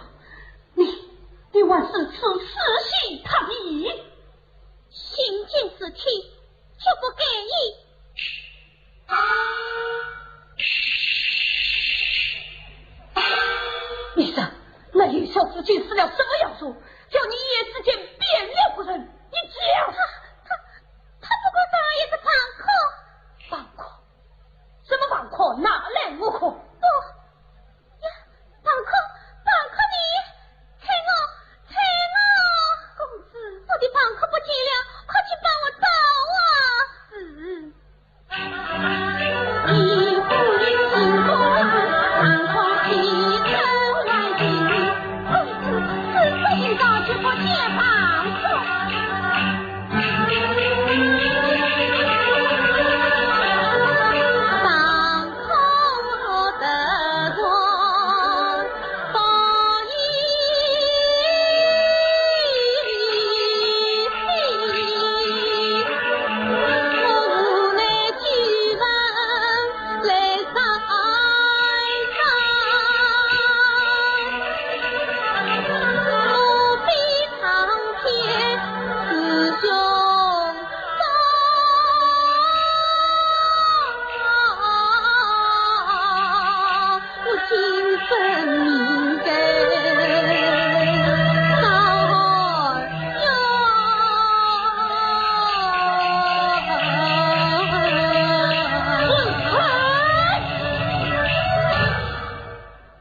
你，你还是此死心塌地。心惊事体，绝不敢言。你说，那叶小姐死了什么要紧？叫你一夜之间变了个人，你讲。她，她，她不过是一只蚌壳。蚌壳？什么蚌壳？哪来蚌壳？不，呀，蚌壳，蚌壳呢？啐我，啐我！公子，我的蚌壳不见了，快去帮我找啊！是。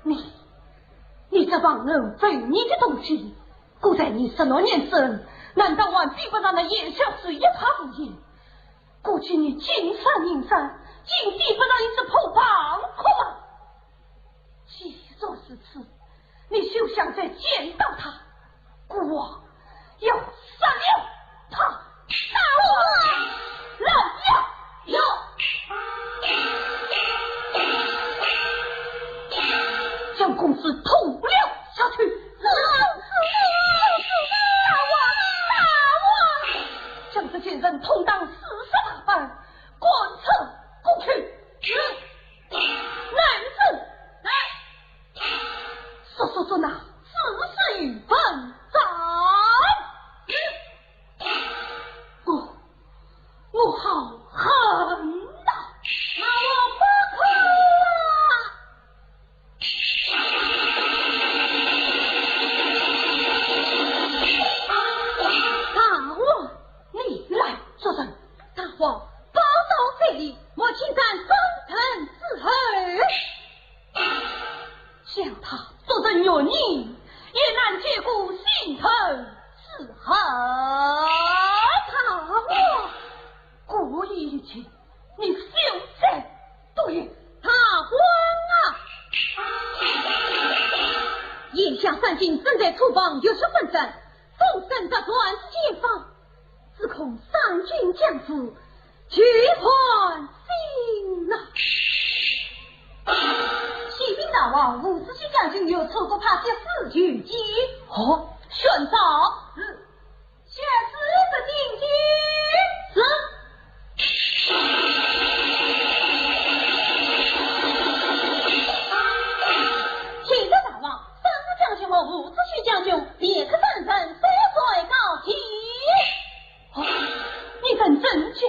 你，你这忘恩负义的东西， 果然你十六年之恩，难道还比不上那叶小姐一把无言？估计你今生今世，竟比不上一只破蚌壳吗？既然如此，你休想再见到她，孤王要杀了她。大王！来呀！有！将公子拖了下去。 大王，大王！将这贱人痛打四十大板，赶出宫去。来人！来！速速捉拿朱氏与文赞。我，我好恨呐！大王不可啊！ 大王，你来作甚？大王，宝刀在里，莫轻斩，封thần伺候。将她捉成怨女，也难结果心头之恨。大王， 果有一计，你休再多言。大王啊！眼下三军正在楚邦浴血奋战，风声杂传四面，只恐三军将死，俱寒心呐。启禀大王，伍子胥将军与楚国派使四军接近。哦，宣召。是。 宣使得进军。是。启奏大王，三个将军和伍子胥将军便可上阵，岁岁高齐。哦，你等真讲。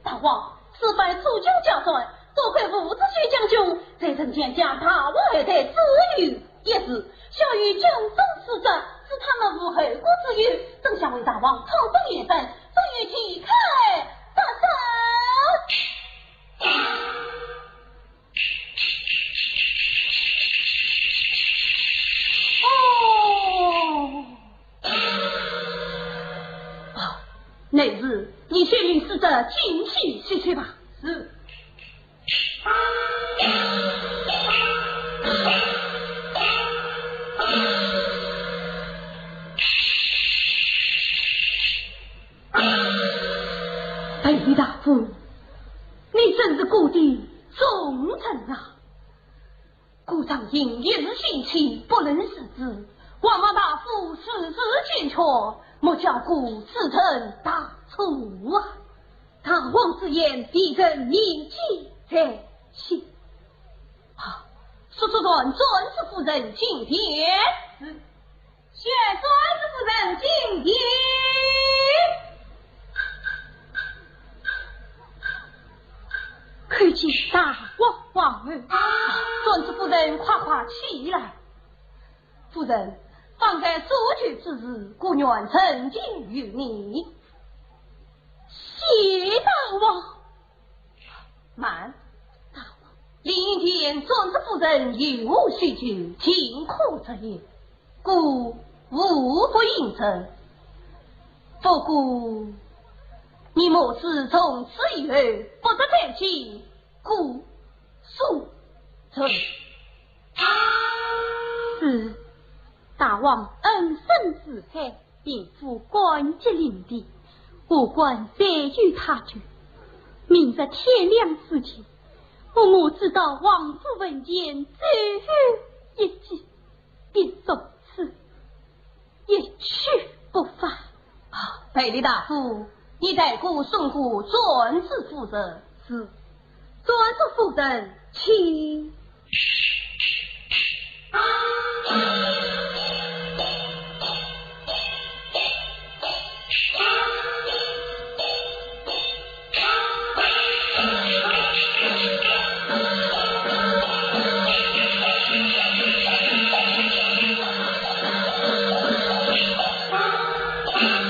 大王，此此番出京交战，多亏伍子胥将军在阵前将大王爱戴，只有一字，小于江中使者，使他们无后顾之忧，正想为大王创作言传，终于旗开得胜。哦，哦，乃是，你先命使者进去细说吧。是。备礼大夫，你真是我的忠臣啊！ 故常行一日心期，不论世事，望望大夫速速见全，莫叫我子臣大错啊！大王之言，卑人铭记在心。啊，速速传转世夫人进殿。是。 宣转世夫人进殿。叩见大王皇后。啊，转世夫人快快起来。夫人，方才所求之事，果愿成就于你。谢大王。 慢，大王。凌云殿转世夫人有何需求，尽可直言，孤无不应承。不过，你母子从此以后不得再见顾素贞。是，大王恩深似海， 并赴官集领地，我官暂由他去。明日天亮之前，我母子到王府门前最后一祭，便从此一去不返。啊，备礼大夫，你带过送过转世夫人。是。 转世夫人，请。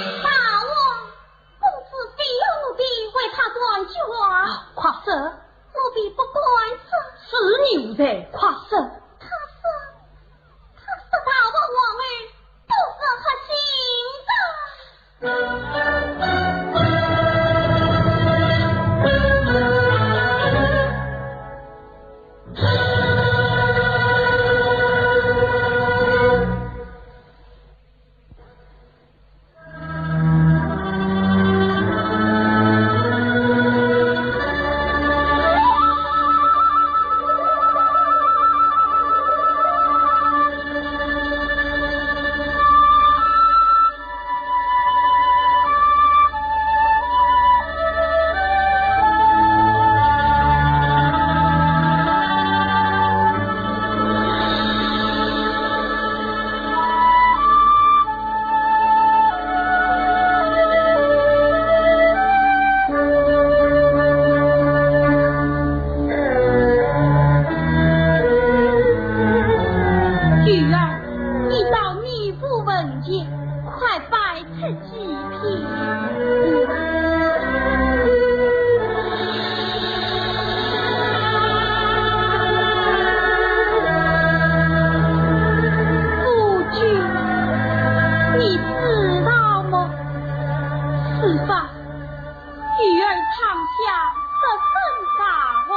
大王。 公子非要奴婢为他断绝啊。啊，快说。奴婢不敢说。是你无罪，快说。他说，他说大王皇后不是黑心的。 女儿，你到你父门前，快拜 这几天。夫君，你知道么？此番女儿闯下十分大祸，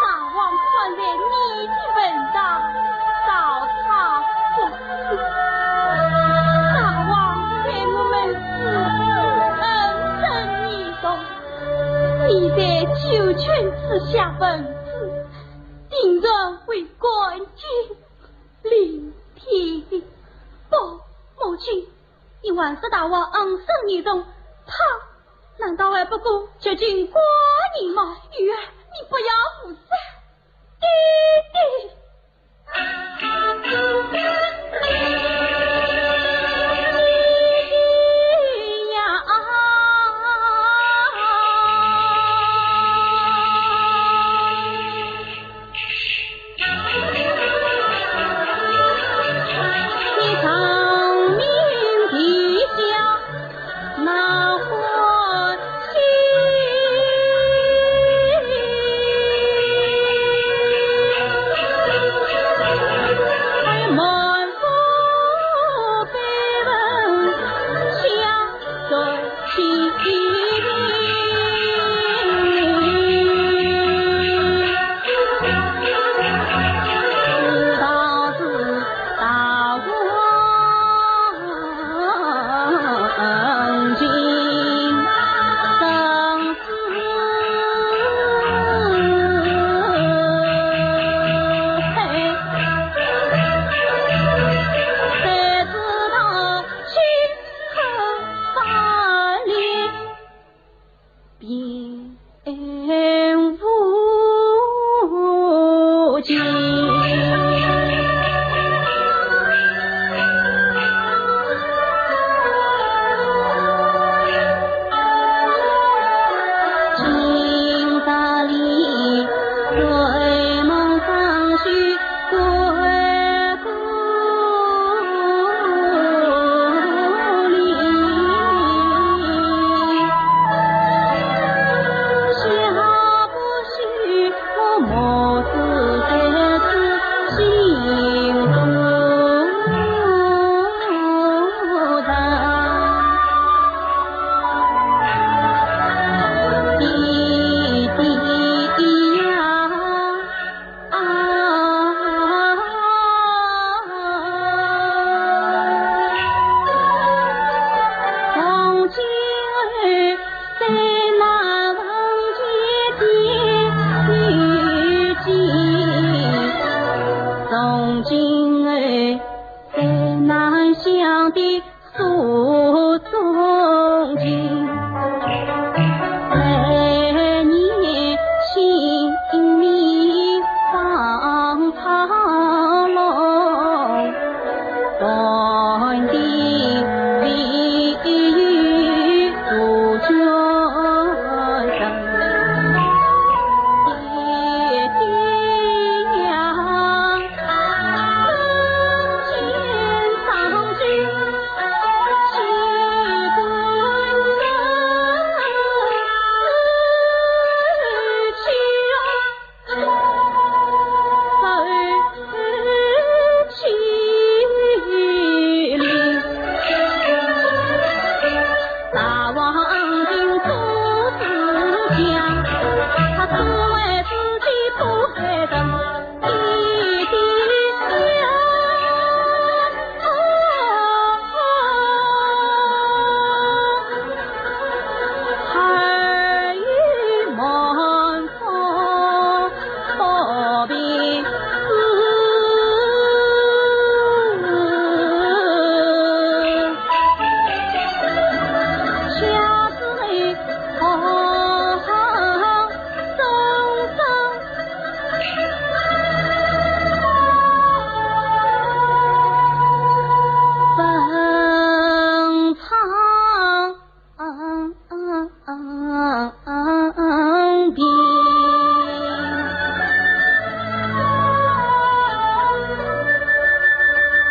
大王看在你的份上，饶她不 大王对我们子嗣恩深义重，你在九泉之下问子，定然会感激涕零。不，母亲，你还说大王恩深义重，他难道还不够接近寡人吗？女儿，你不要胡说。爹爹。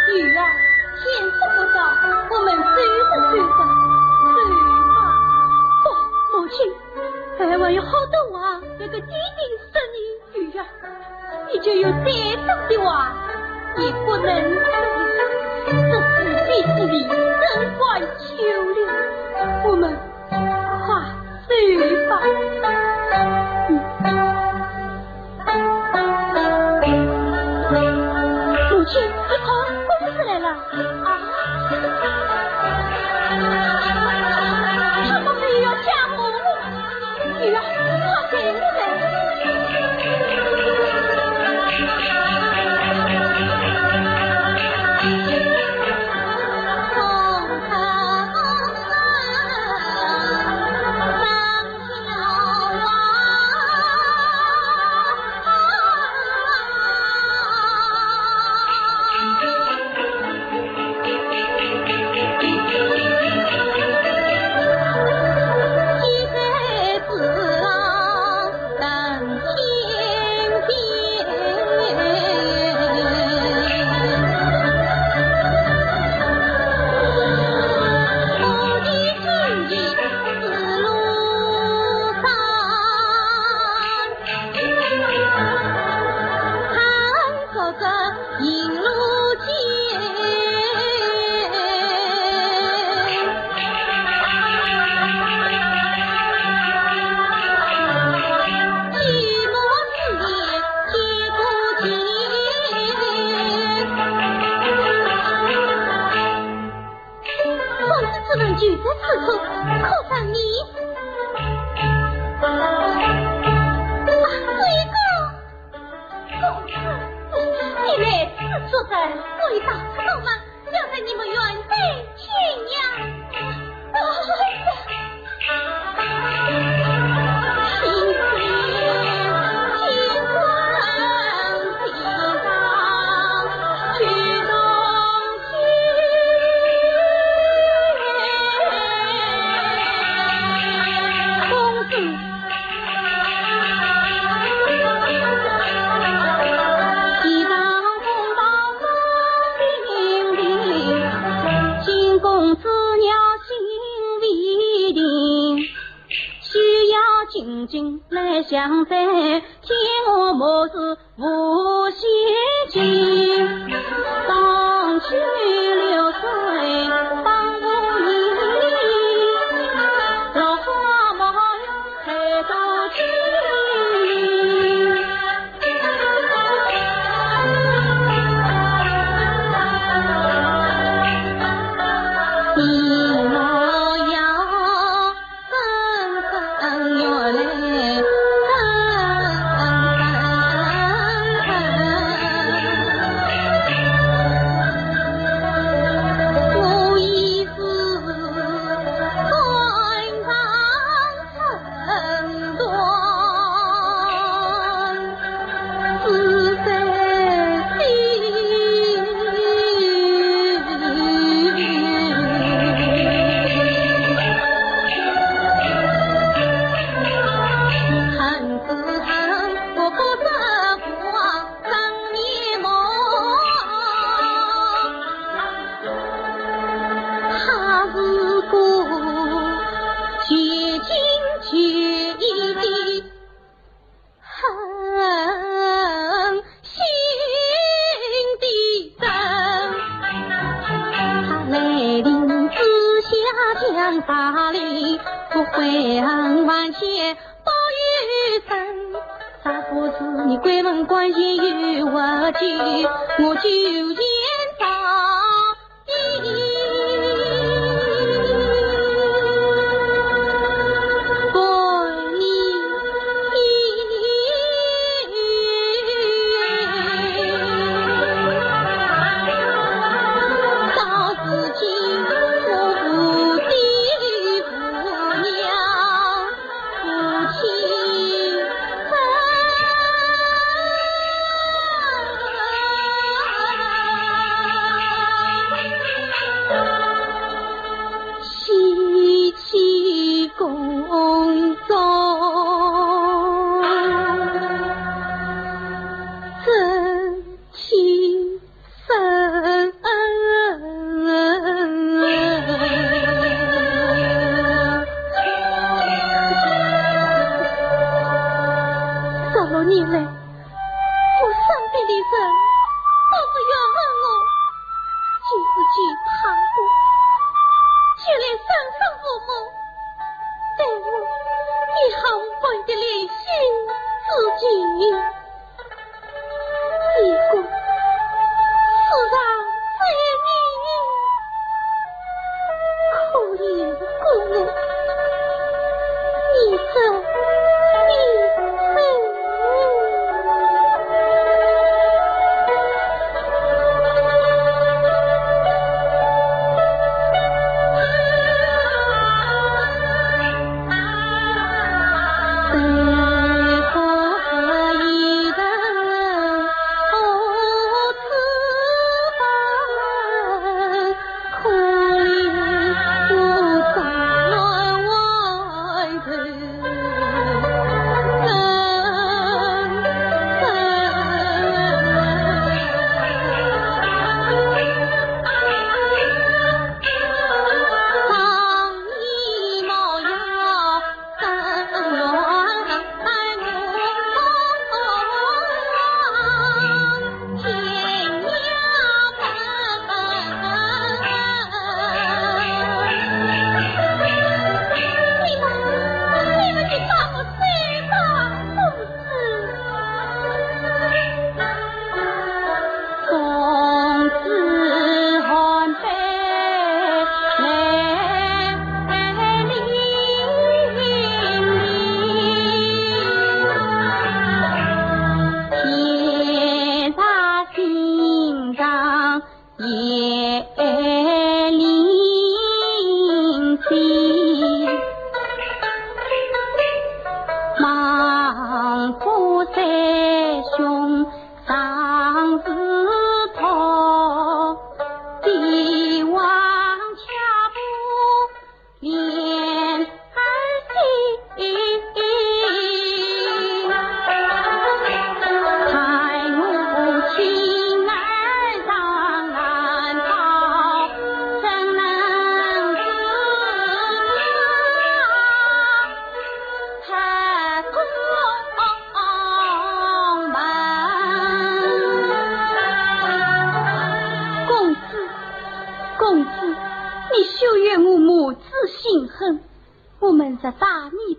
雨啊，天色不早，我们走吧，走吧，走吧。不，母亲，哎，还有好多话，这个爹爹说你。雨啊，你就有再多的话，也不能说了。这是你的命，怎敢久留？我们快走吧。嗯。母亲，你看，公子来了。啊！他们没有讲我。 女儿，快给我们。近来相会，见我莫是无心情。当去流水，仿佛你，落花无用，太多情。 十六年来，我身边的人都是怨恨我，就是见他我，就来生生不满，对我也毫无半点怜惜之情。 结果世上只有你可怜过我，你这病人。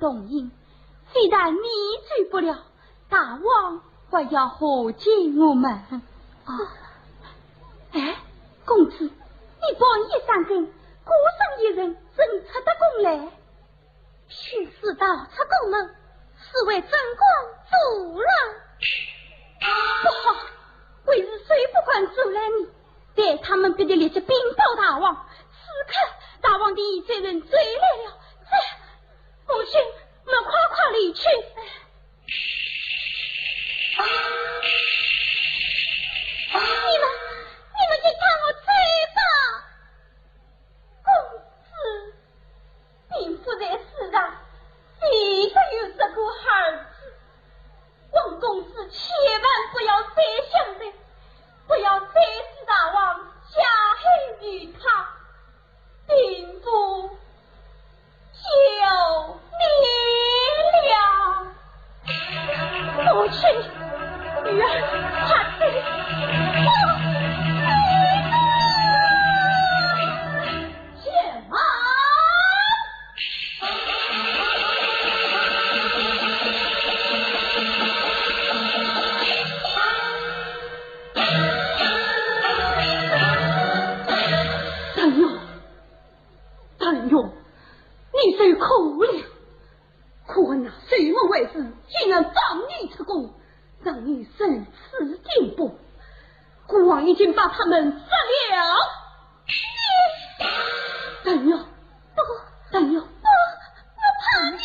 动刑，非但你走不了，大王还要祸及我们。哦，哎，公子，你半夜三更，孤身一人，怎出得宫来？ 寻私逃出宫门，是为争光阻拦。不好，为是谁不敢阻拦你？待他们逼得立即禀报大王，此刻大王的意中人追来了。这，母亲，我们快快离去。你们，你们就放我走吧。公子， 禀夫人，世上的确有这个儿子，望公子千万不要再想着，不要再使大王加害于他，禀夫救命了。母亲，女儿，快走！啊！ 且慢！段誉，段誉，你受苦了！可恨那守门卫士竟然放你出宫，让你受此惊怖。孤王已经把他们杀了。 段誉，不，段誉，不，我怕你。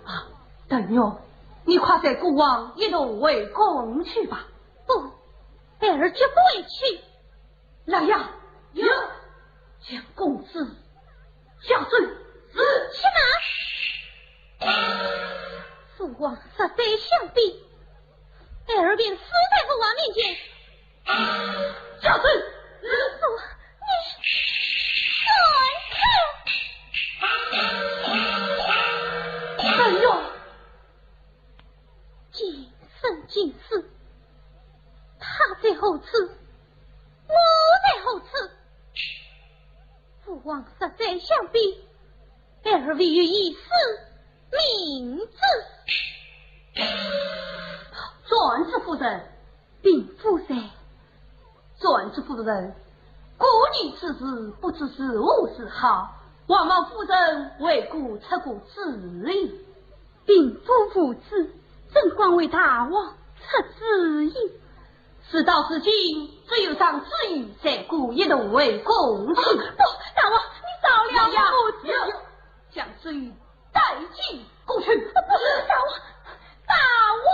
啊，段誉，你快随孤王一同回宫去吧。不， 孩儿绝不回去。来呀，有，将公子押走。是。且慢！父王实在相逼，孩儿便死在父王面前。押走。父王，你放开！哎呦！ 今生今世，他在何处？我在何处？父王实在相逼，儿唯有以死明志。传旨夫人。禀夫人。 传旨夫人，过年之时不知如何是好，还望夫人为孤出个主意。禀夫无知，怎敢为大王出主意？事到如今，只有让朱由与孤一同回宫去。哦，不，大王，你饶了我呀，母子。将朱由 带进宫去。不，大王，大王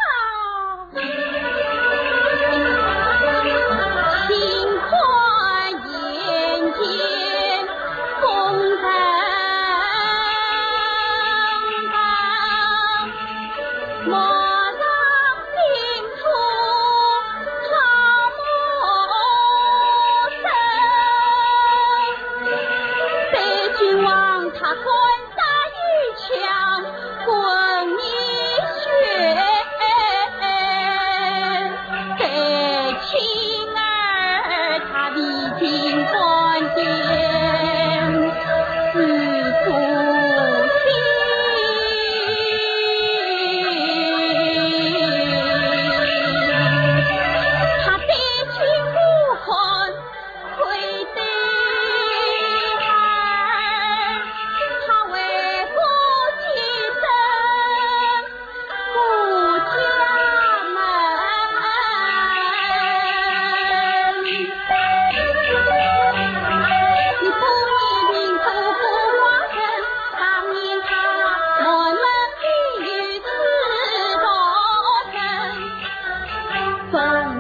啊！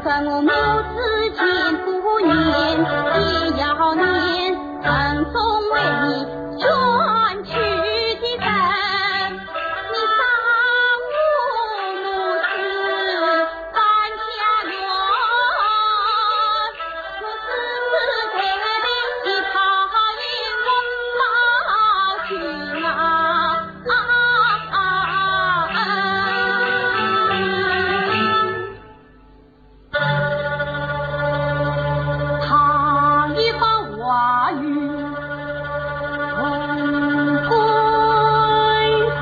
在我母子间不念，也要念，传宗为你捐躯的人。你伤我母子半家园，我世世代代的操心操心啊！啊啊啊！ 他一番话语，文官上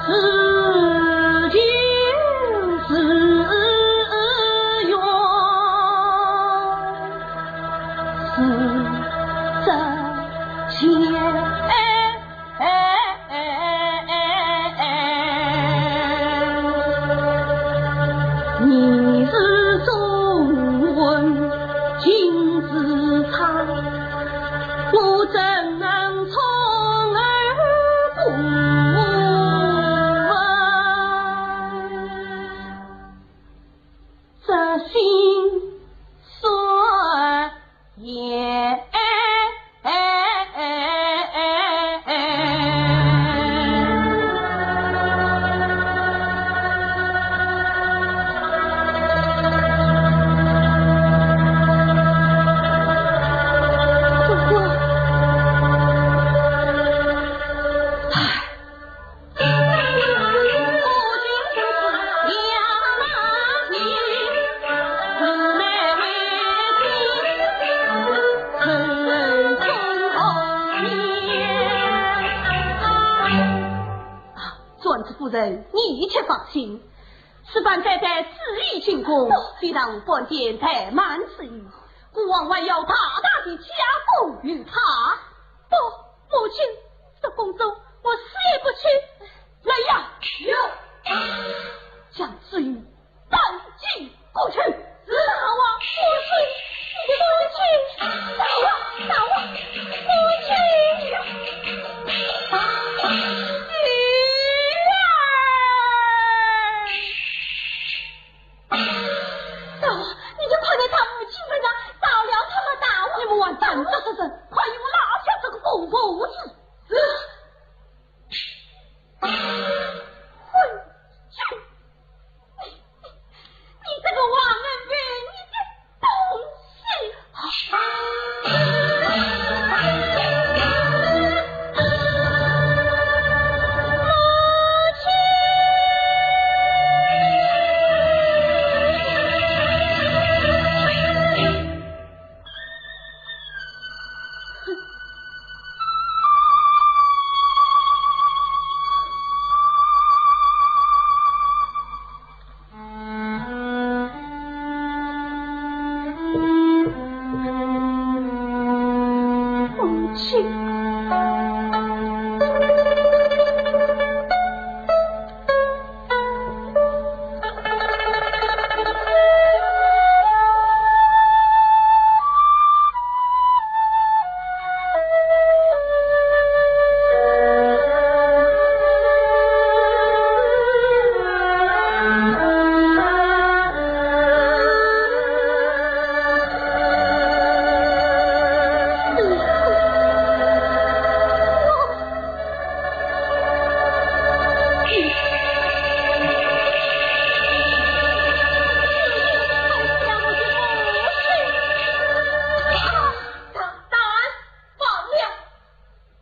是情是愿，是这些。 哎哎哎哎哎，你是忠魂金丝钗，我怎能从而不闻？这心酸 也。啊，传旨夫人，你且放心，此番该带紫衣进宫，必当半点怠慢之意。孤王还要大大的加封于他。不，母亲， 这封奏我死也不去。来呀，有！将紫衣带进宫去。是。大王，母亲，母亲，大王，大王，母亲。女儿。 大王，你就快在他母亲身上刀了他吧，大王！你们还站着做甚？快与我拿下这个疯婆子！是。混蛋！你，你这个忘恩负义的东西！ 母亲。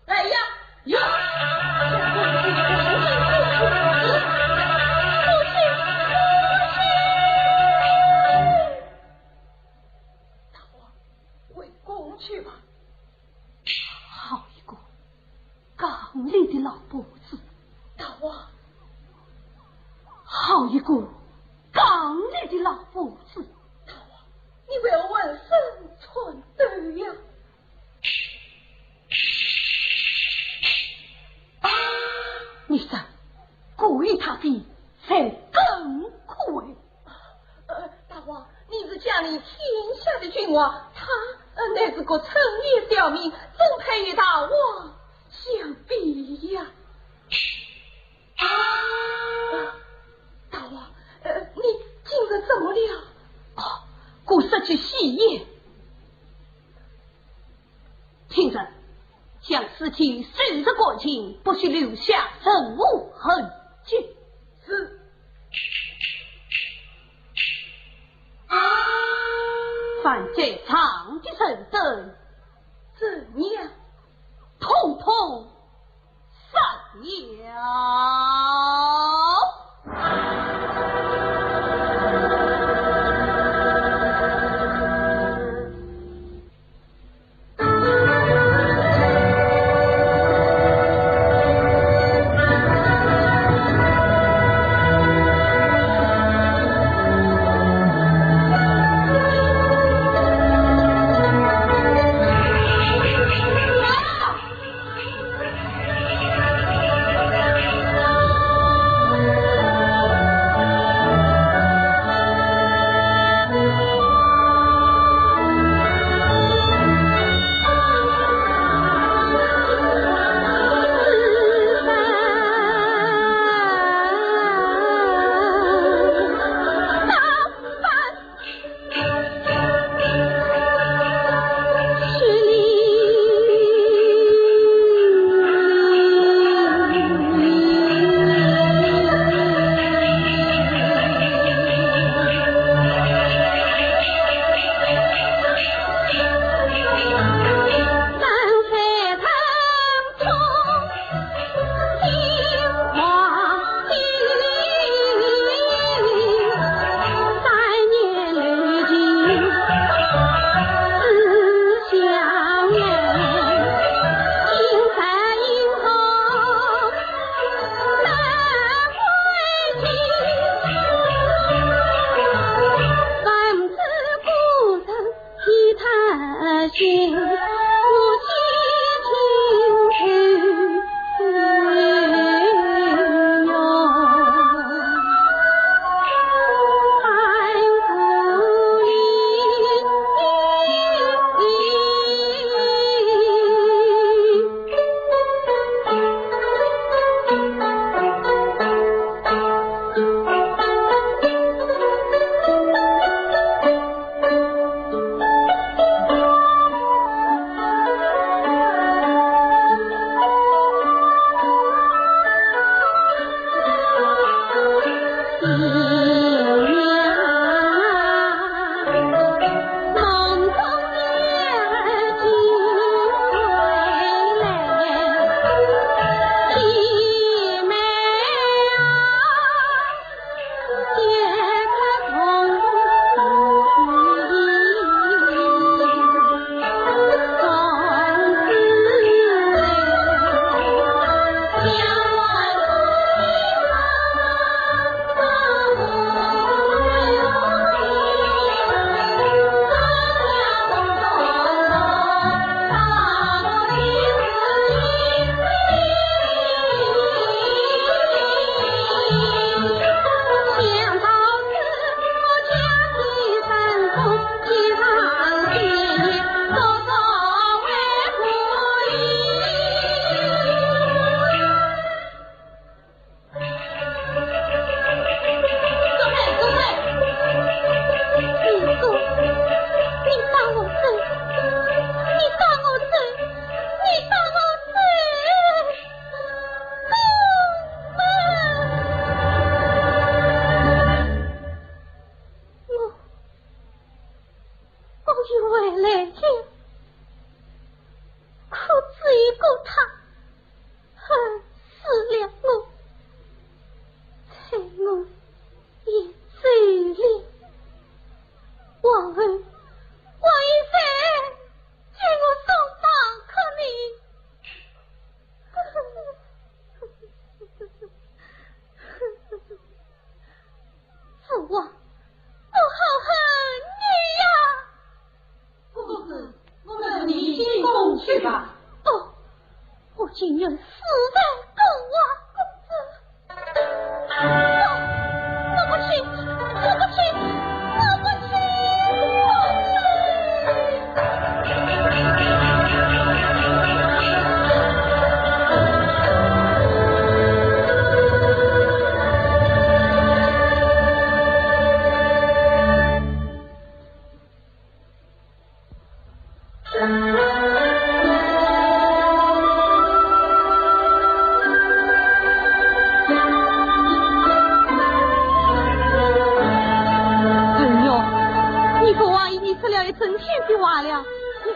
来呀！有！大王，回宫去吧。好一个刚烈的老夫子！大王，好一个刚烈的老夫子！大王，你为何浑身颤抖呀？ 你说，故意他的才更苦哎。呃，大王，你是江南天下的君王，他，呃，乃是个村野小民，怎配与大王相比呀？收拾干净，不许留下任何痕迹。是。凡在场的人等，怎样？统统杀掉。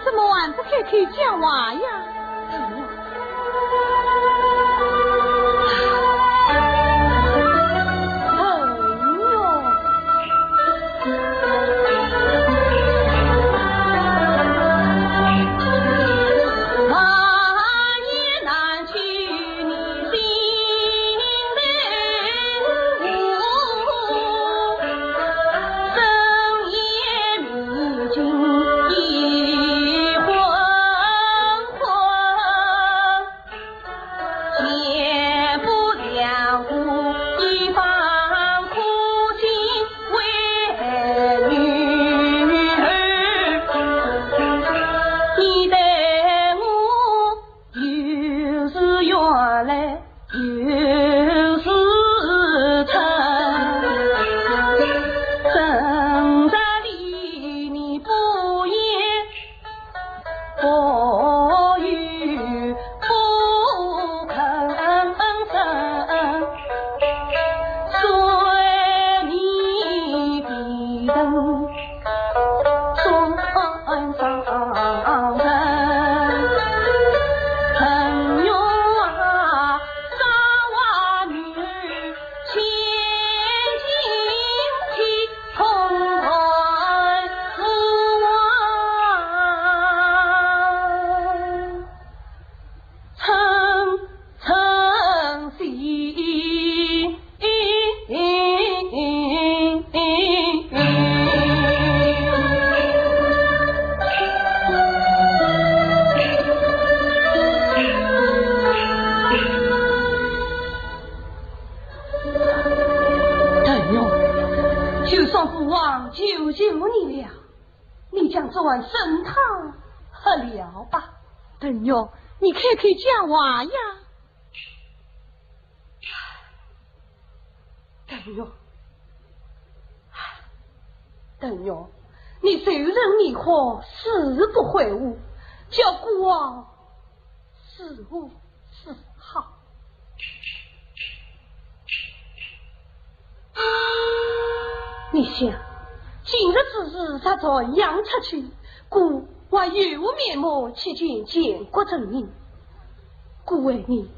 怎么还不开口讲话呀？就算父王求求你了，你将昨晚参汤喝了吧。腾云，你开口讲话呀。腾云，腾云，你受人以后死不悔悟，叫孤王如何是好？你想，今日之事若传扬出去，孤王有何面目去见建国人民？孤为你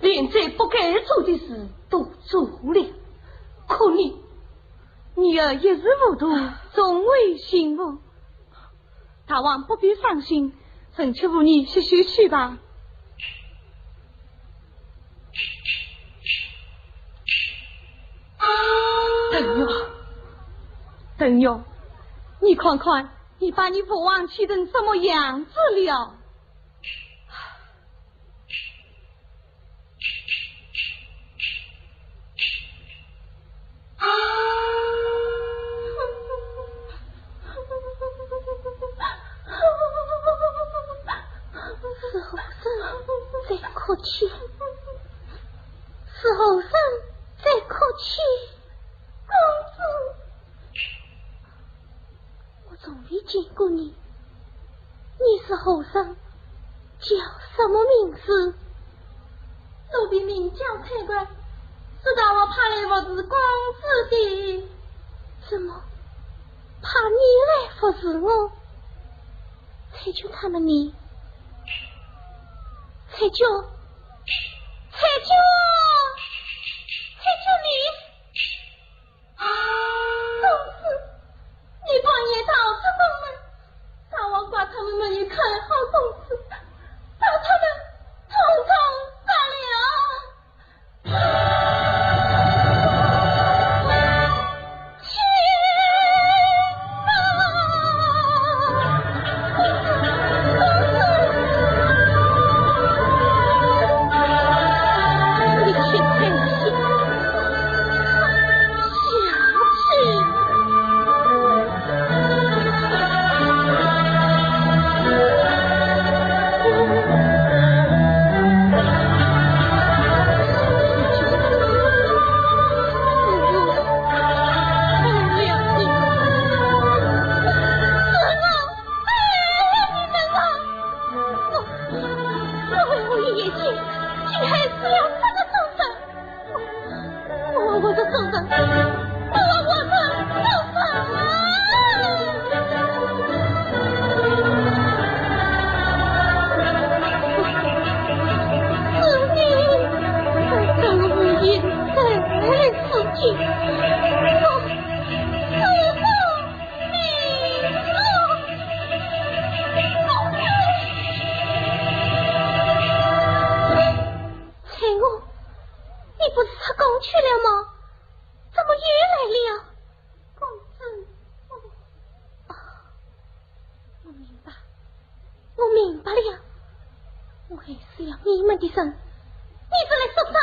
连最不该做的事都做了，可你，女儿一时糊涂，从未醒悟。 大王不必伤心，臣妾扶你洗洗去吧。腾云，腾云，你看看，你把你父王气成什么样子了？ 是和尚在哭泣，是和尚在哭泣。公子， 我从未见过你，你是和尚，叫什么名字？奴婢名叫采苹，是大王派来服侍公子的。什么？派你来服侍我？采苹他们呢？采苹，采苹，采苹你！ 公子，你怕你逃出宫门，大王怪他们没有看好公子，把他们统统杀了。去吧！ 哎，你们啊！我，我为我的眼睛，竟害死了这个畜生！我，我，我这畜生！我，我这畜生啊！去了吗？怎么又来了？公子，我……啊，我明白，我明白了。我还是要你们的人，你是来说啥的？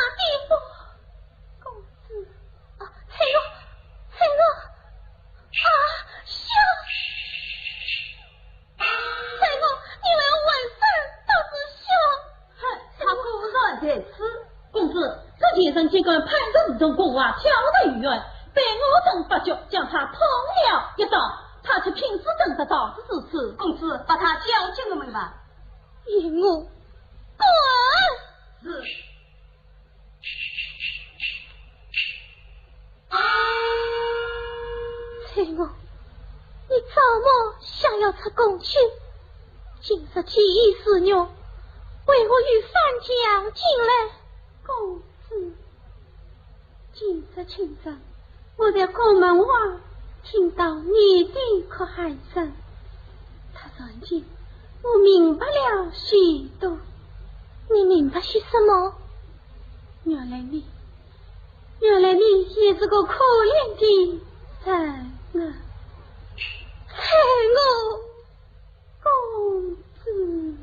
公子，啊，翠娥，翠娥，啊，笑！ 翠娥，你为何浑身都是血？哼，他果然在此。公子，这贱人竟敢攀着侍从国王跳得远，被我等发觉，将他痛了一刀，他却拼死等得到此处。公子，把他交给我们吧。与我滚！是。 翠娥，你早么想要出宫去，今日天已日月，为何又翻墙进来？公子，今日清晨，我在宫门外听到你的哭喊声，突然间，我明白了许多。你明白些什么？原来你 原来你也是个可怜的人啊，翠娥公子。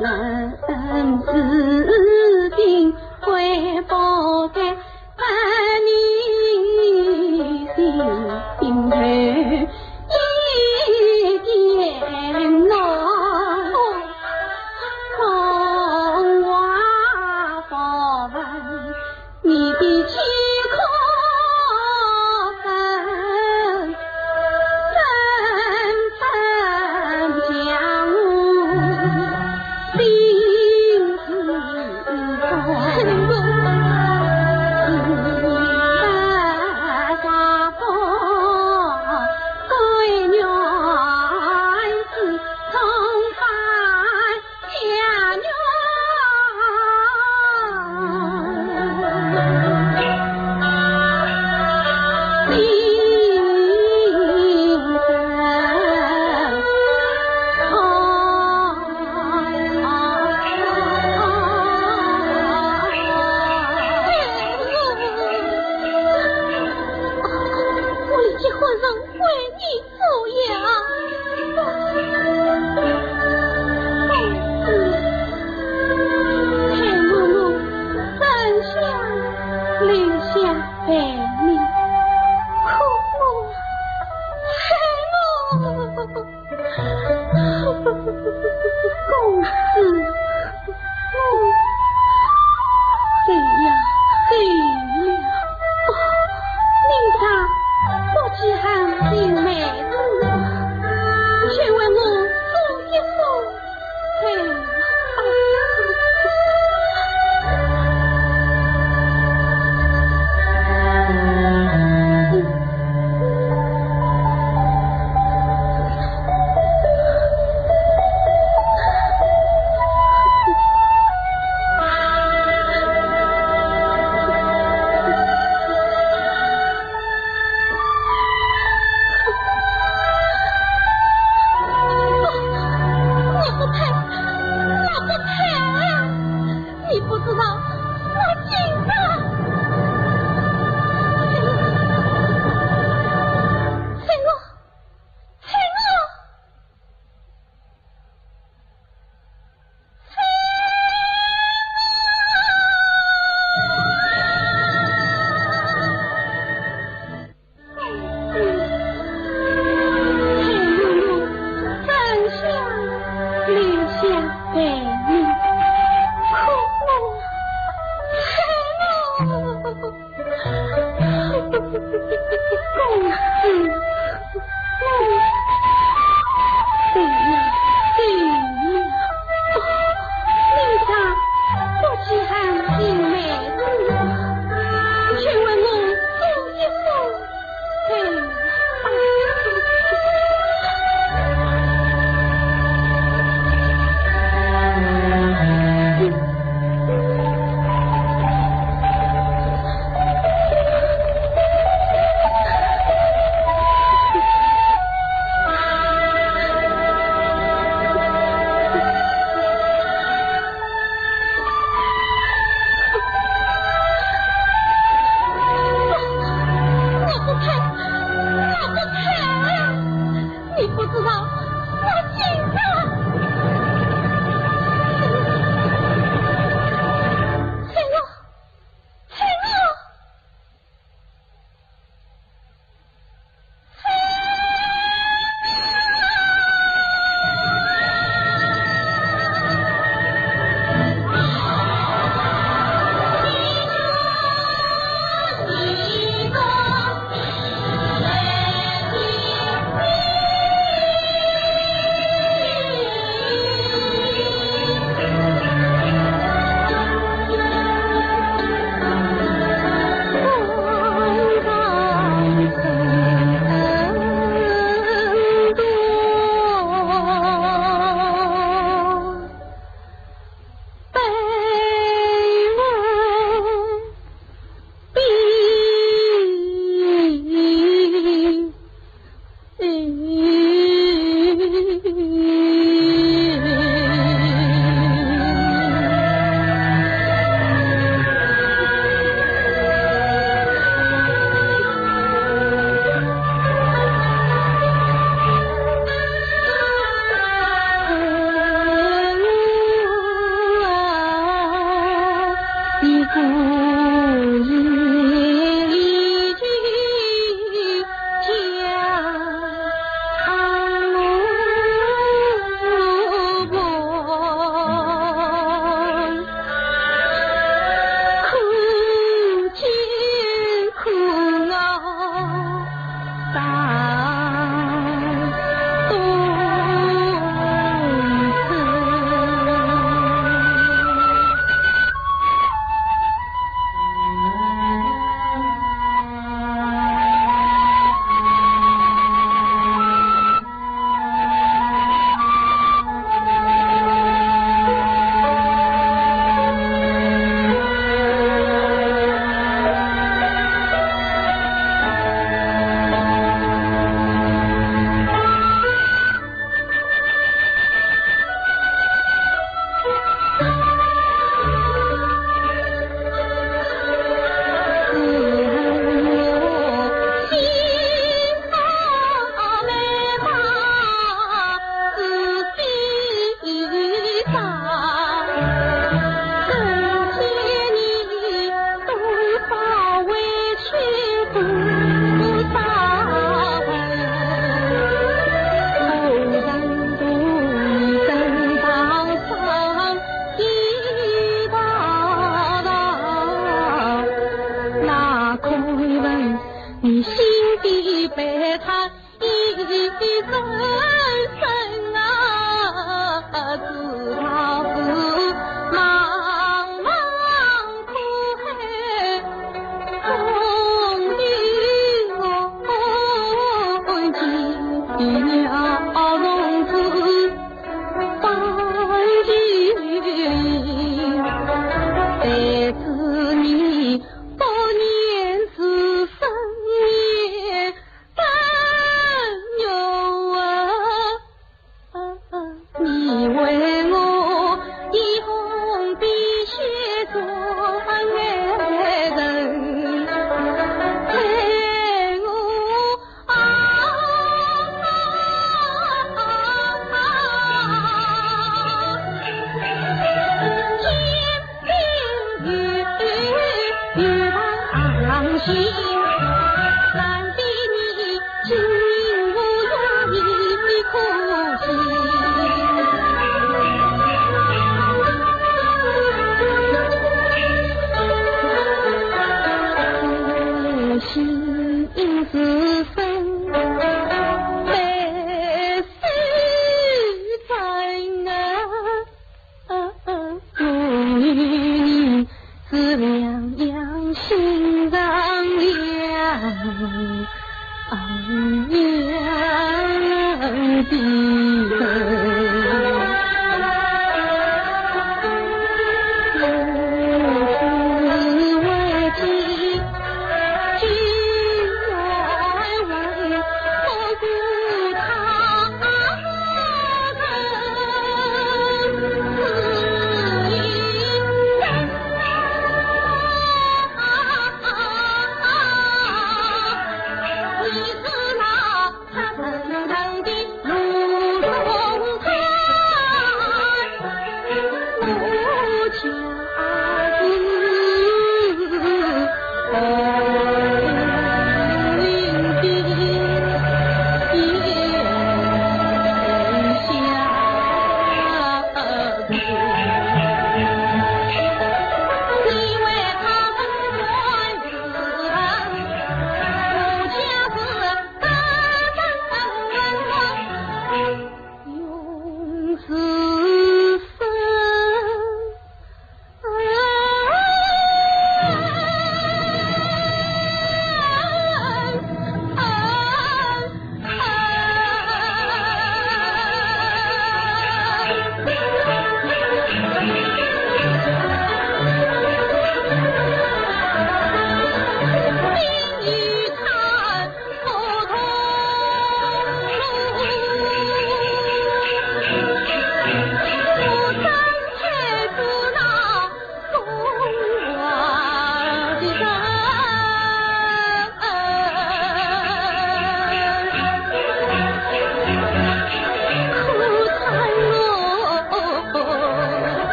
人之病，会不得把你心头一点恼。风华不问你的饥渴分，纷纷将我心事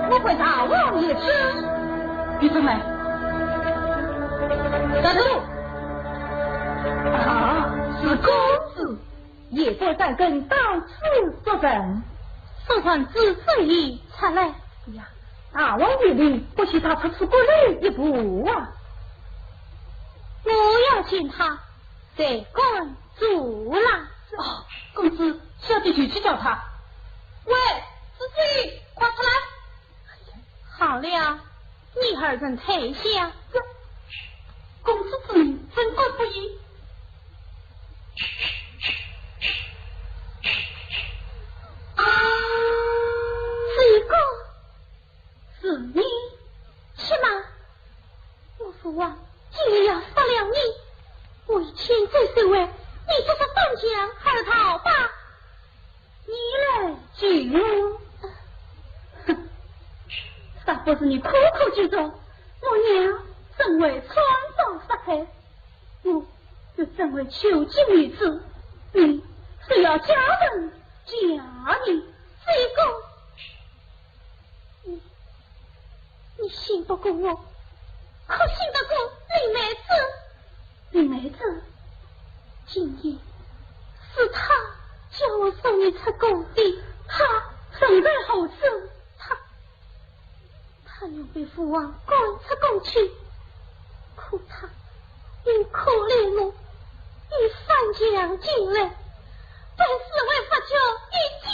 不会大王也是。闭嘴！站住！啊，是公子。夜半三更到此作甚？速传子之意，出来。哎呀，大王有令，不许他出此阁楼一步啊！我要见他，在馆坐啦。哦，公子，小姐就去叫他。喂，子之意，快出来！ 好了，你二人退下。公子之命，怎敢不依？这个是你？且慢，我父王今夜要杀了你，为千岁受威，你这是翻墙而逃吧。 你来救我？哼，若不是你苦苦救助，我娘怎会穿肠杀海？我又怎会求其女子？你是要家人家呢？这个，你，你信不过我，可信得过林妹子？ 林妹子，今夜是她叫我送你出宫的。她身在何处？她，她原被父王赶出宫去，可她因可怜我，已翻墙进来，被侍卫发觉，一箭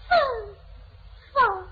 身亡。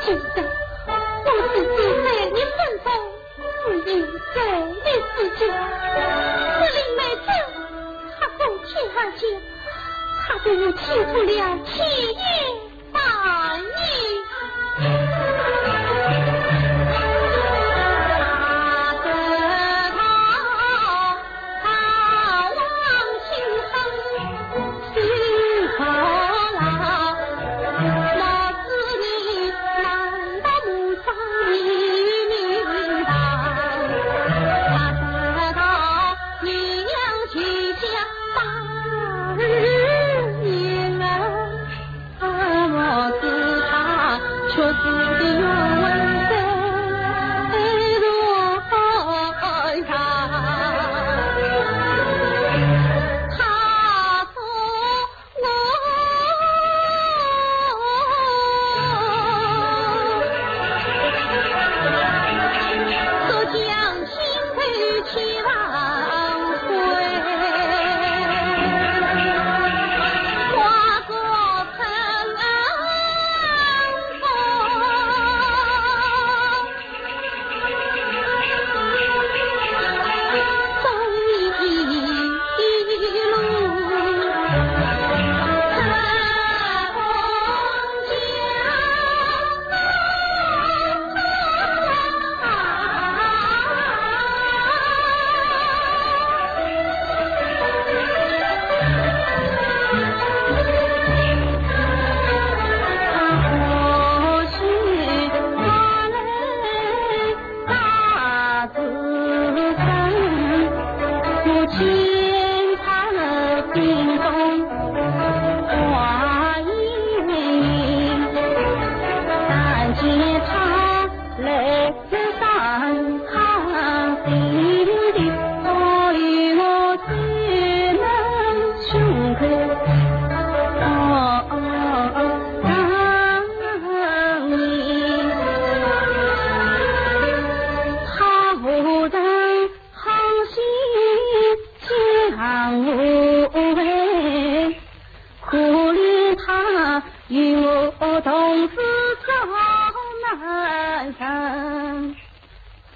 今日我是住在你身中，是因在你之间。这林妹子，她从天而降，她对我起初了千言万语。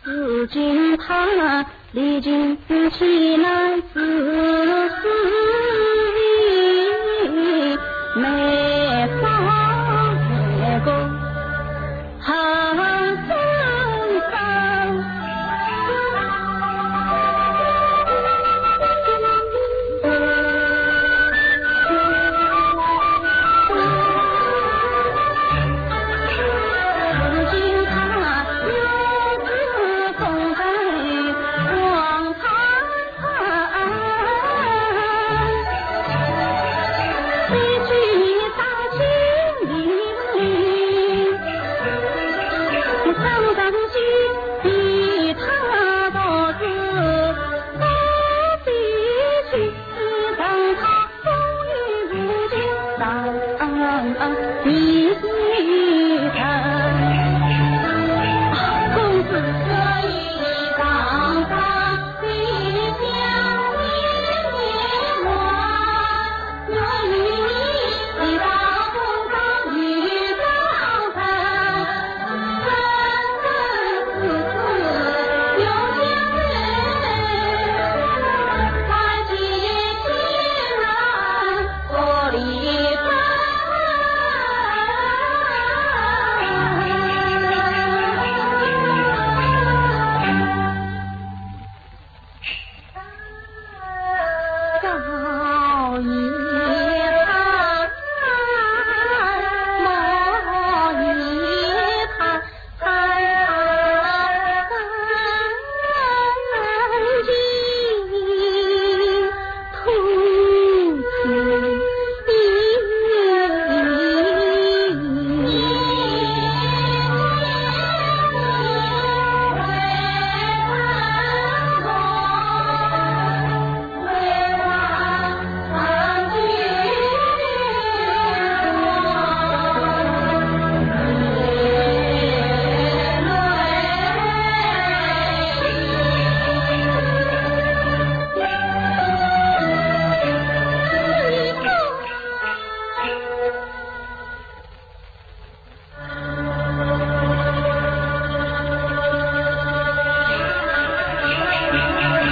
如今他历尽危难，至死未放过。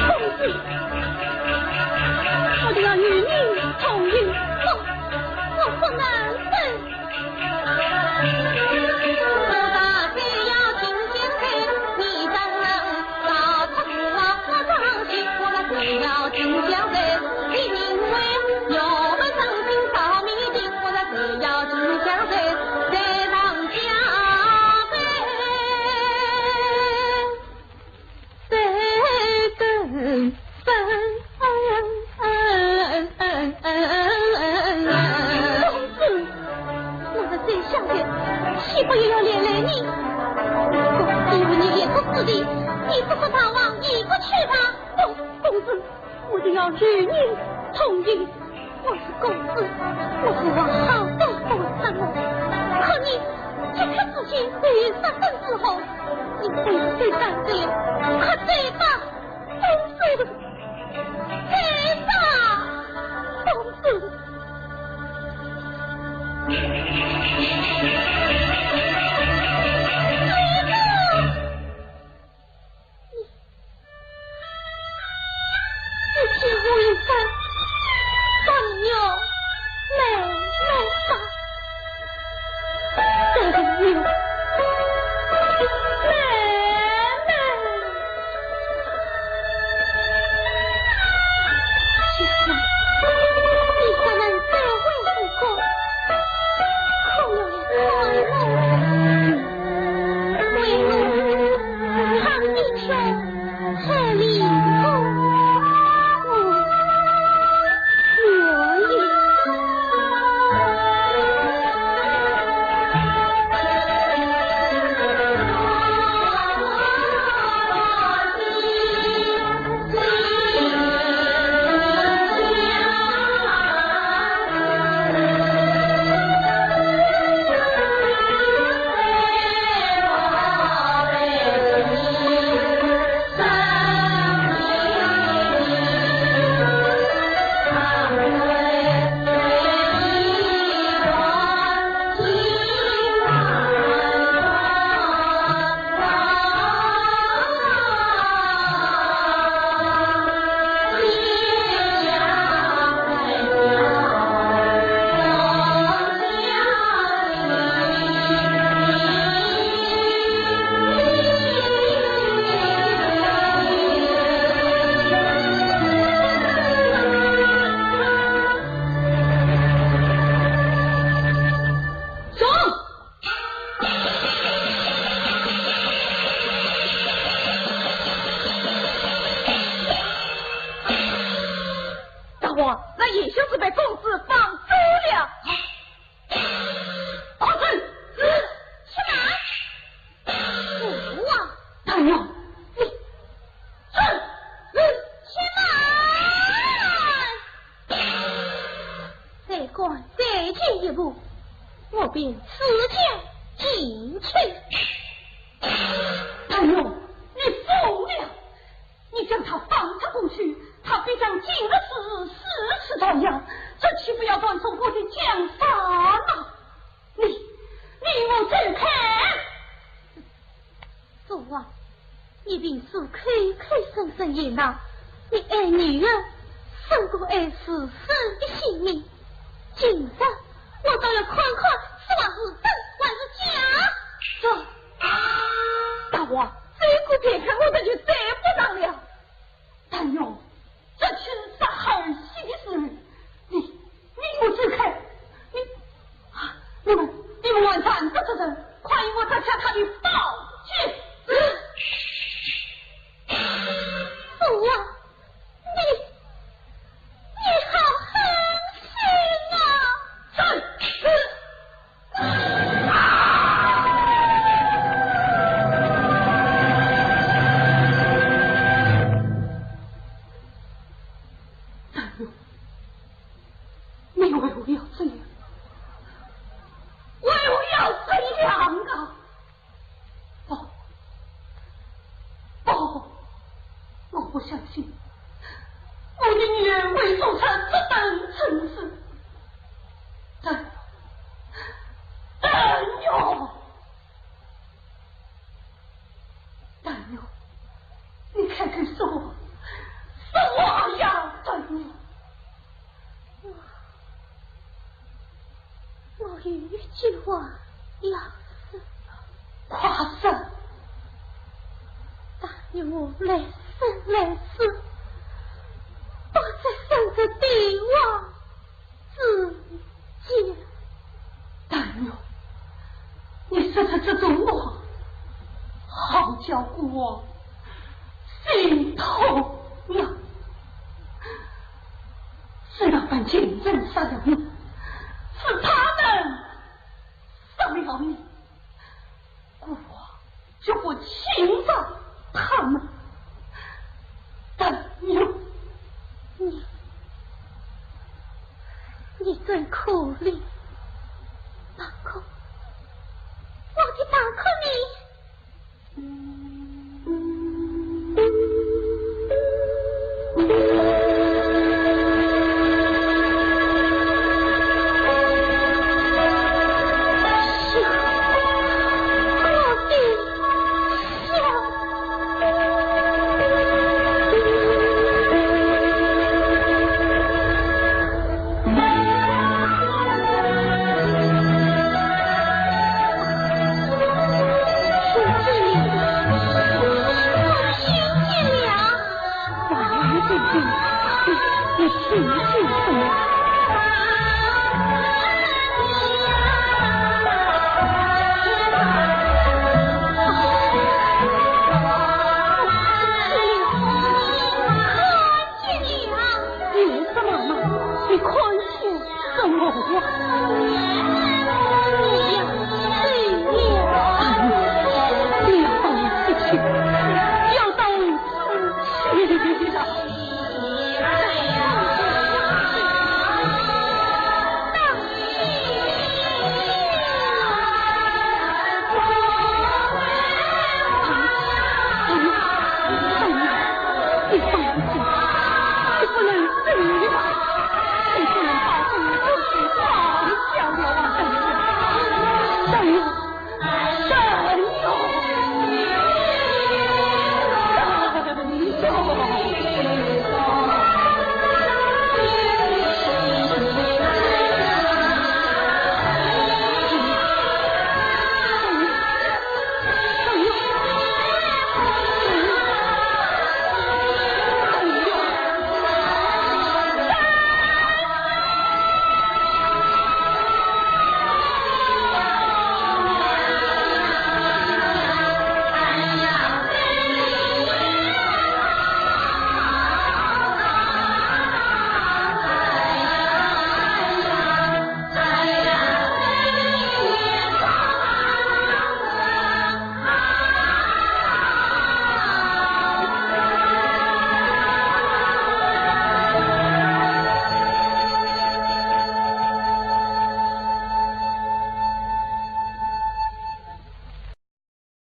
公子，我定要与你同游。不，我不能走。公子，那个贼下贱，岂不也要连累你？公子与你一个师弟，你不说他亡，你不娶她。不，公子，我定要与你同游。我是公子，我是往好的，我是我。可你这刻之间，你杀身之后，你非是罪犯，快走吧，公子。 天哪，公子！你，你替我一番，把你妹妹杀。也就是被公子放走了。放人！什么？父王！大王，你……什么？再敢再进一步，我便自家进去。大王，你疯了！ 你将他放他过去，他必将今日事如此照样，这岂不要断送我的江山吗？你，你与我走开！父王，你平素口口声声言道，你爱女儿胜过爱自身的性命。今日我倒要看看是话是真还是假。这……大王，再过片刻我这就对不上了。 大王，这却是杀儿戏的时候，你，你与我走开！你……啊，你们，你们还站着做甚？快与我夺下他的宝剑！父王，你，你好狠心啊！站！ 你为何要这样？为何要这样啊？不，不，我不相信我的女儿会做出这等蠢事。大王，大王，大王，你开口说话，说话呀，大王！ 我有一句话要说。快说！大王来生来世，不再生在帝王之家。大王，你说出这种话，好叫孤王心痛啊！ 是那班贱人杀了你，是他们杀了你，孤王绝不轻饶他们。大王，你，你真可怜